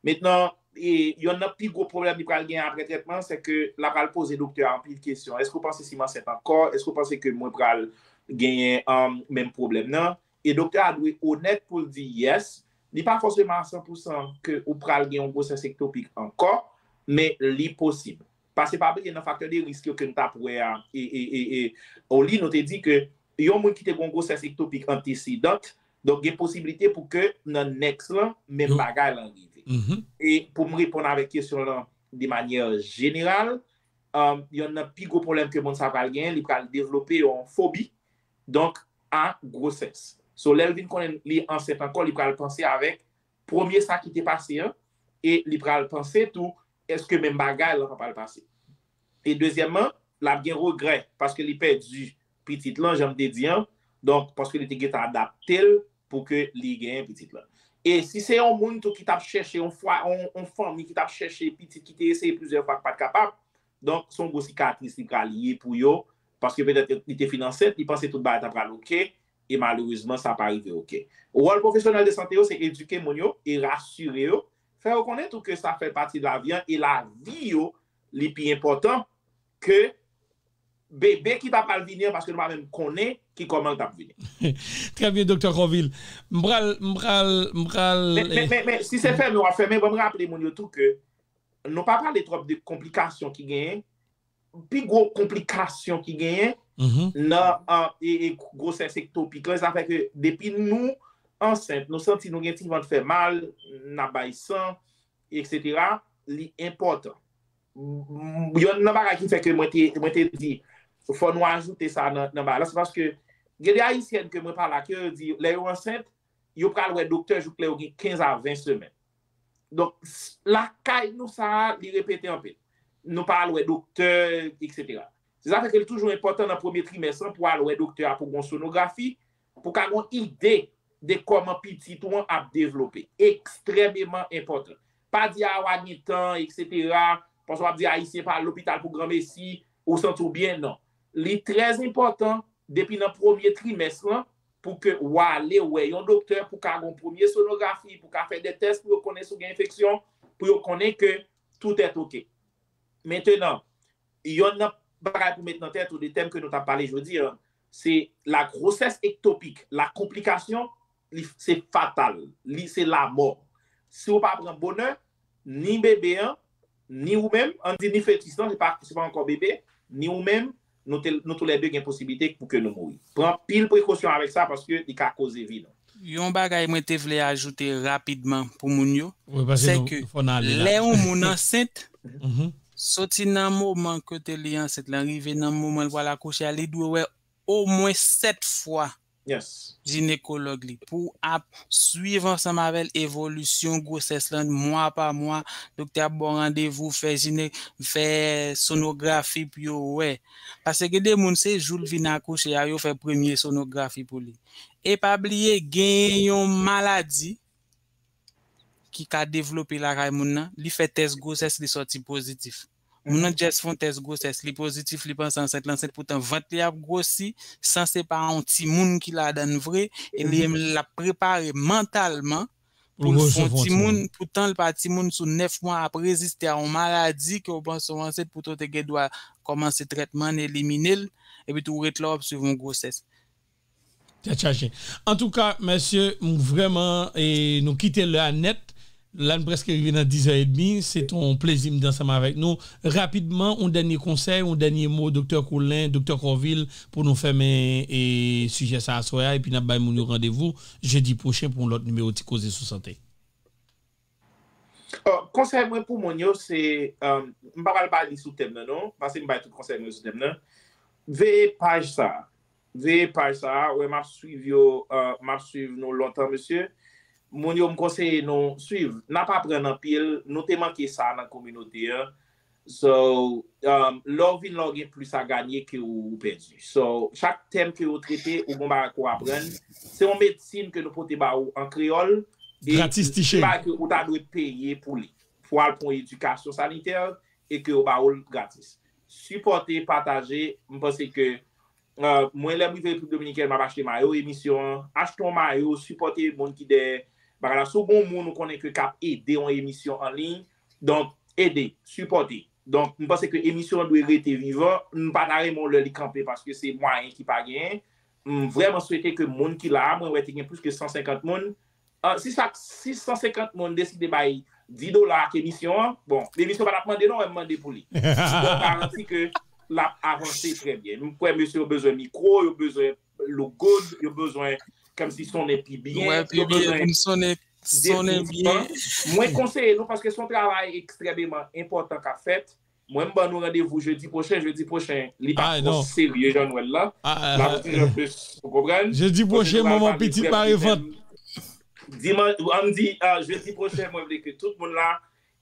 Mentnan, e, yonn nan pi gwo pwoblèm li pral gen apre trètman, se ke l ap pral poze doktè a anpil kesyon. Èske w panse si m ansent ankò? Èske w panse ke mwen pral genyen um, menm pwoblèm nan? E doktè a dwe onèt pou l di yes, li pa fòseman a san pou san ke ou pral gen yon gwosès ektopik ankò, men li posib. Pase pa bliye nan faktè de risk yo ke n t ap wè a, e, e, e, e, oli nou te di ke yon moun ki te gen yon gwosès ektopik antesedan, donk gen posiblite pou ke nan next lan, menm bagay lan rive. E pou m reponn avèk kesyon lan de manyè jeneral, um, yonn nan pi gwo pwoblèm ke moun sa pral genyen, li pral devlope yon fobi, donk, a gwosès. So, lè l vin konnen li ansent ankò, li pral panse avèk premye sa ki te pase an, e li pral panse tou, èske menm bagay lan pa pral pase. E dezyèmman, l ap gen regrè, paske li pèdi pitit lan, jan m te di an, donk, paske li te gentan adapte l pou ke li genyen pitit lan. E si se yon moun tou ki t ap chèche, yon fwa, yon, yon fanmi ki t ap chèche pitit, ki te eseye plizyè fwa, ki pa t kapab, donk, se yon gwo sikatris li pral ye pou yo, paske petèt li te fin ansent, li panse tout bagay ta pral oke, e malerezman, sa pa rive oke. Wòl pwofesyonèl de sante yo, se edike moun yo e rasire yo, fè yo konnen tou ke sa fè pati de lavi an, e lavi yo, li pi enpòtan ke bebe ki ta pral vini an, paske nou pa menm konnen ki kòman l t ap vini. Trè byen, Doktè Conville. M pral, m pral, m pral. Men, men, men, men si se fèmen w ap fèmen, ban m raple moun yo tou ke nou pa pale twòp de konplikasyon ki genyen. Pi gwo konplikasyon ki genyen nan e, e, gwosès ektopik lan, sa fè ke depi nou ansent, nou santi nou gen ti vant fè mal, n ap bay san, etsetera, li enpòtan. Yonn nan bagay ki fè ke mwen te, mwen te di, fò nou ajoute sa nan, nan bagay la, se paske gen de Ayisyèn ke mwen pale ak yo, yo di, lè yo ansent, yo pral wè doktè jouk lè yo gen kenz a ven semèn. Donk, lakay nou sa a, li repete anpil. Nou pa al wè doktè, etsetera. Se sa fè ke li toujou enpòtan nan premye trimès lan pou al wè doktè a pou gon sonografi, pou ka gon ide de kòman pitit ou an ap devlope. Ekstrèmeman enpòtan. Pa di a w a gen tan, etsetera, paske w ap di Ayisyen pa al lopital pou granmesi, ou santi w byen, non. Li trè enpòtan depi nan premye trimès lan pou ke w ale wè yon doktè pou ka gon premye sonografi, pou ka fè de tès pou yo konnen si w gen enfeksyon, pou yo konnen ke tout est ok. Mentenan, yonn nan bagay pou met nan tèt ou de tèm ke nou t ap pale jodi a, se la grossesse ectopique, la complication, li se fatal, li se lamò. Si w pa pran bonè, ni bebe an, ni ou menm, ann di ni fetis lan, se pa, se pa ankò bebe, ni ou menm, nou te, nou toulède gen posiblite pou ke nou mouri. Pran pil prekosyon avèk sa paske li ka koze vi nou. Yon bagay mwen te vle ajoute rapidman pou moun yo, se ke lè yon moun ansent, soti nan moman kote li ansent lan, rive nan moman l pral akouche a, li dwe wè omwen sèt fwa jinekològ li pou ap swiv ansanm avè l evolisyon gwosès lan mwa pa mwa. Doktè ap ba w randevou, fè jine, fè sonografi pou yo wè. Paske gen de moun, se jou l vin akouche a, yo fè premye sonografi pou li. E pa bliye, gen yon maladi ki ka devlope lakay moun nan, li fè tès gwosès, li sòti pozitif. Moun nan just fè yon tès gwosès, li pozitif, li panse ansent, li ansent, poutan vant li ap gwosi, san se pa yon timoun ki ladan l vre, e li menm l ap prepare mantalman pou l fè yon timoun, poutan l pa timoun, sou nèf mwa ap reziste a yon maladi ke w panse w ansent, poutan w te gen dwa kòmanse trètman l, elimine l, epi tou w ret la w ap swiv yon gwosès. Tèt chaje. Antouka, mesye, m vrèman, e, nou kite lè a nèt. La, n prèske rive nan diz è edmi. Se t on plezi m te ansanm avèk nou. Rapidman, yon dènye konsèy, yon dènye mo, Doktè Colin, Doktè Corvil, pou nou fèmen, e, sijè sa aswè a, epi n ap bay moun yo randevou jedi pwochen pou yon lòt nimewo Ti Koze sou Sante. Ò, konsèy mwen pou moun yo, se, um, m pa pral ba li sou tèm nan, non, paske m bay tout konsèy mwen yo sou tèm nan. Veye paj sa a. Veye paj sa a, wè m ap swiv yo, uh, m ap swiv nou lontan, mesye. Moun yo, m konseye nou swiv. N ap aprann anpil, nou te manke sa nan kominote an. So, um, lè w vin la, w gen plis a ganye ke w pèdi. So, chak tèm ke yo trete, ou gon bagay ke w aprann. Se yon medsin ke nou pote ba ou an kreyòl. E se bagay ke ou ta dwe peye pou li. Pou al pran yon edikasyon sanitè e ke yo ba ou l gratis. Sipòte, pataje, m panse ke, uh, mwen, lè m rive Repiblik Dominikèn, m ap achte mayo emisyon an. Achte yon mayo, sipòte moun ki dèyè bagay la. Si w gon moun ou konnen ke k ap ede yon emisyon an liy, donk, ede, sipòte. Donk, m panse ke emisyon an dwe rete vivan. M pa ta renmen w lè li kanpe paske se mwayen ki pa genyen. M vrèman swete ke moun ki la a, mwen wè te gen plis ke san senkant moun. Ah, si chak sis san senkant moun deside bay di dola ak emisyon an, bon, emisyon pa t ap mande non, wè m mande pou li. Bon, m garanti ke l ap avanse trè byen. M kwè mesye yo bezwen mikwo, yo bezwen look good, yo bezwen kòmsi sonnen pi byen, yo bezwen sonnen byen. Mwen konseye nou paske se yon travay ekstrèmeman enpòtan k ap fèt. Mwen, m ban nou randevou jedi pwochen. Jedi pwochen, li p ap twò serye jan nou wè l la. L ap di jan plis, ou konprann? Jedi pwochen, manman pitit mare vant. Dimanch, an di, ah, jedi pwochen, mwen vle ke tout moun la,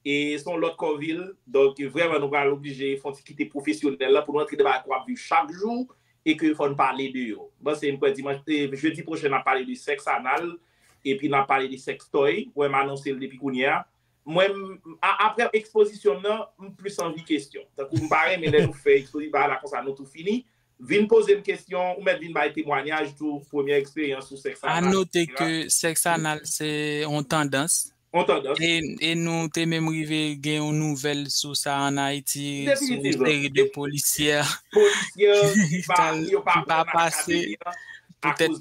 e se yon lòt Corvil. Donk, vrèman, nou pral oblije fè yon ti kite pwofesyonèl la pou nou antre nan bagay ke w ap viv chak jou e ke fò n pale de yo. M panse, m kwè dimanch, e, jedi pwochen, n ap pale de sèks anal, epi n ap pale de sèks tòy. Wè, m anonse l depi kounye a. Mwen, m, a, apre ekspozisyon m nan, m plis anvi kesyon. Tankou m pa renmen lè nou fè ekspozisyon bagay la konsa, nou tou fini. Vin poze m kesyon, ou mèt vin bay temwanyaj tou, premyè eksperyans ou sèks anal, etsetera. A note ke sèks anal se yon tandans. Yon tandans. E, e nou te menm rive gen yon nouvèl sou sa ann Ayiti, sou yon seri de polisyè ki pa pase poutèt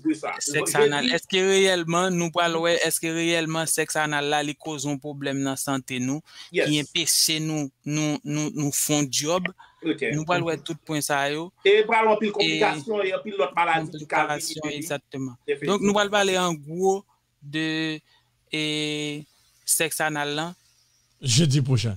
sèks anal. Èske reyèlman, nou pral wè, èske reyèlman sèks anal la, li koz yon pwoblèm nan sante nou, ki enpeche nou, nou, nou, nou fè yon djòb? Nou pral wè tout pwen sa yo. E pral anpil konplikasyon e anpil lòt maladi ki ka vini. Egzakteman. Donk, nou pral pale an gwo de, e, sèks anal lan. Jedi pwochen.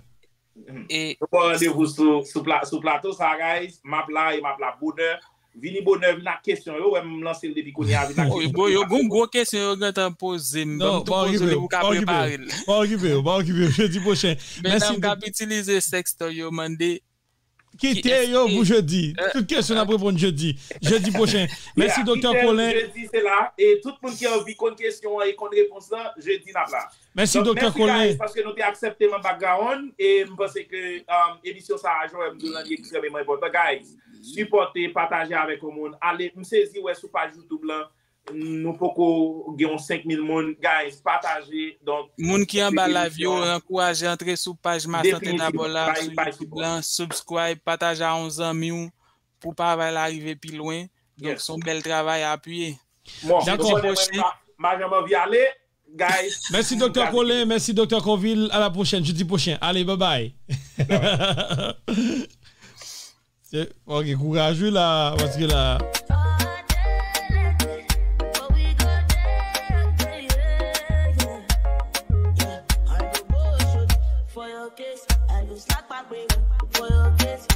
E nou pran randevou sou, sou, pla, sou plato sa, guys. M ap la e m ap la bonè. Vini bonè, vin ak kesyon yo. Wè, m lanse l depi kounye a, vin ak kesyon yo. Yo gon gwo kesyon yo gentan poze m. Ban m tou poze l epi w ka prepare l. Pa okipe yo, pa okipe yo. Jedi pwochen. Medam k ap itilize sèkstòy yo mande Kite yo pou jedi. Tout kesyon n ap reponn jedi. Jedi pwochen. Mèsi, Doktè Colin. Jedi, se la. E tout moun ki anvi konn kesyon an e konn repons lan, jedi n ap la. Mèsi, Doktè Colin. Donk, mèsi, guys, paske nou te aksepte m an background. E m panse ke, um, emisyon sa a, jan w wè m di w lan, li ekstrèmeman enpòtan. Guys, sipòte, pataje avèk yon moun. Ale, m sezi wè sou paj YouTube lan. Nou poko gen yon senk mil moun. Guys, pataje. Donk, moun ki anba live yo, ankouraje antre sou paj Masante Dabò la, sou YouTube lan, subscribe, pataje a yon zanmi w pou travay la rive pi lwen. Donk, se yon bèl travay, apiye. Bon, jedi pwochen. M pa janm anvi ale, guys. Mèsi, Doktè Colin, mèsi, Doktè Corvil. A la pwochèn, jedi pwochen. Ale, babay. Se, fò gen kouraj wi la, paske la. Mwen yo gen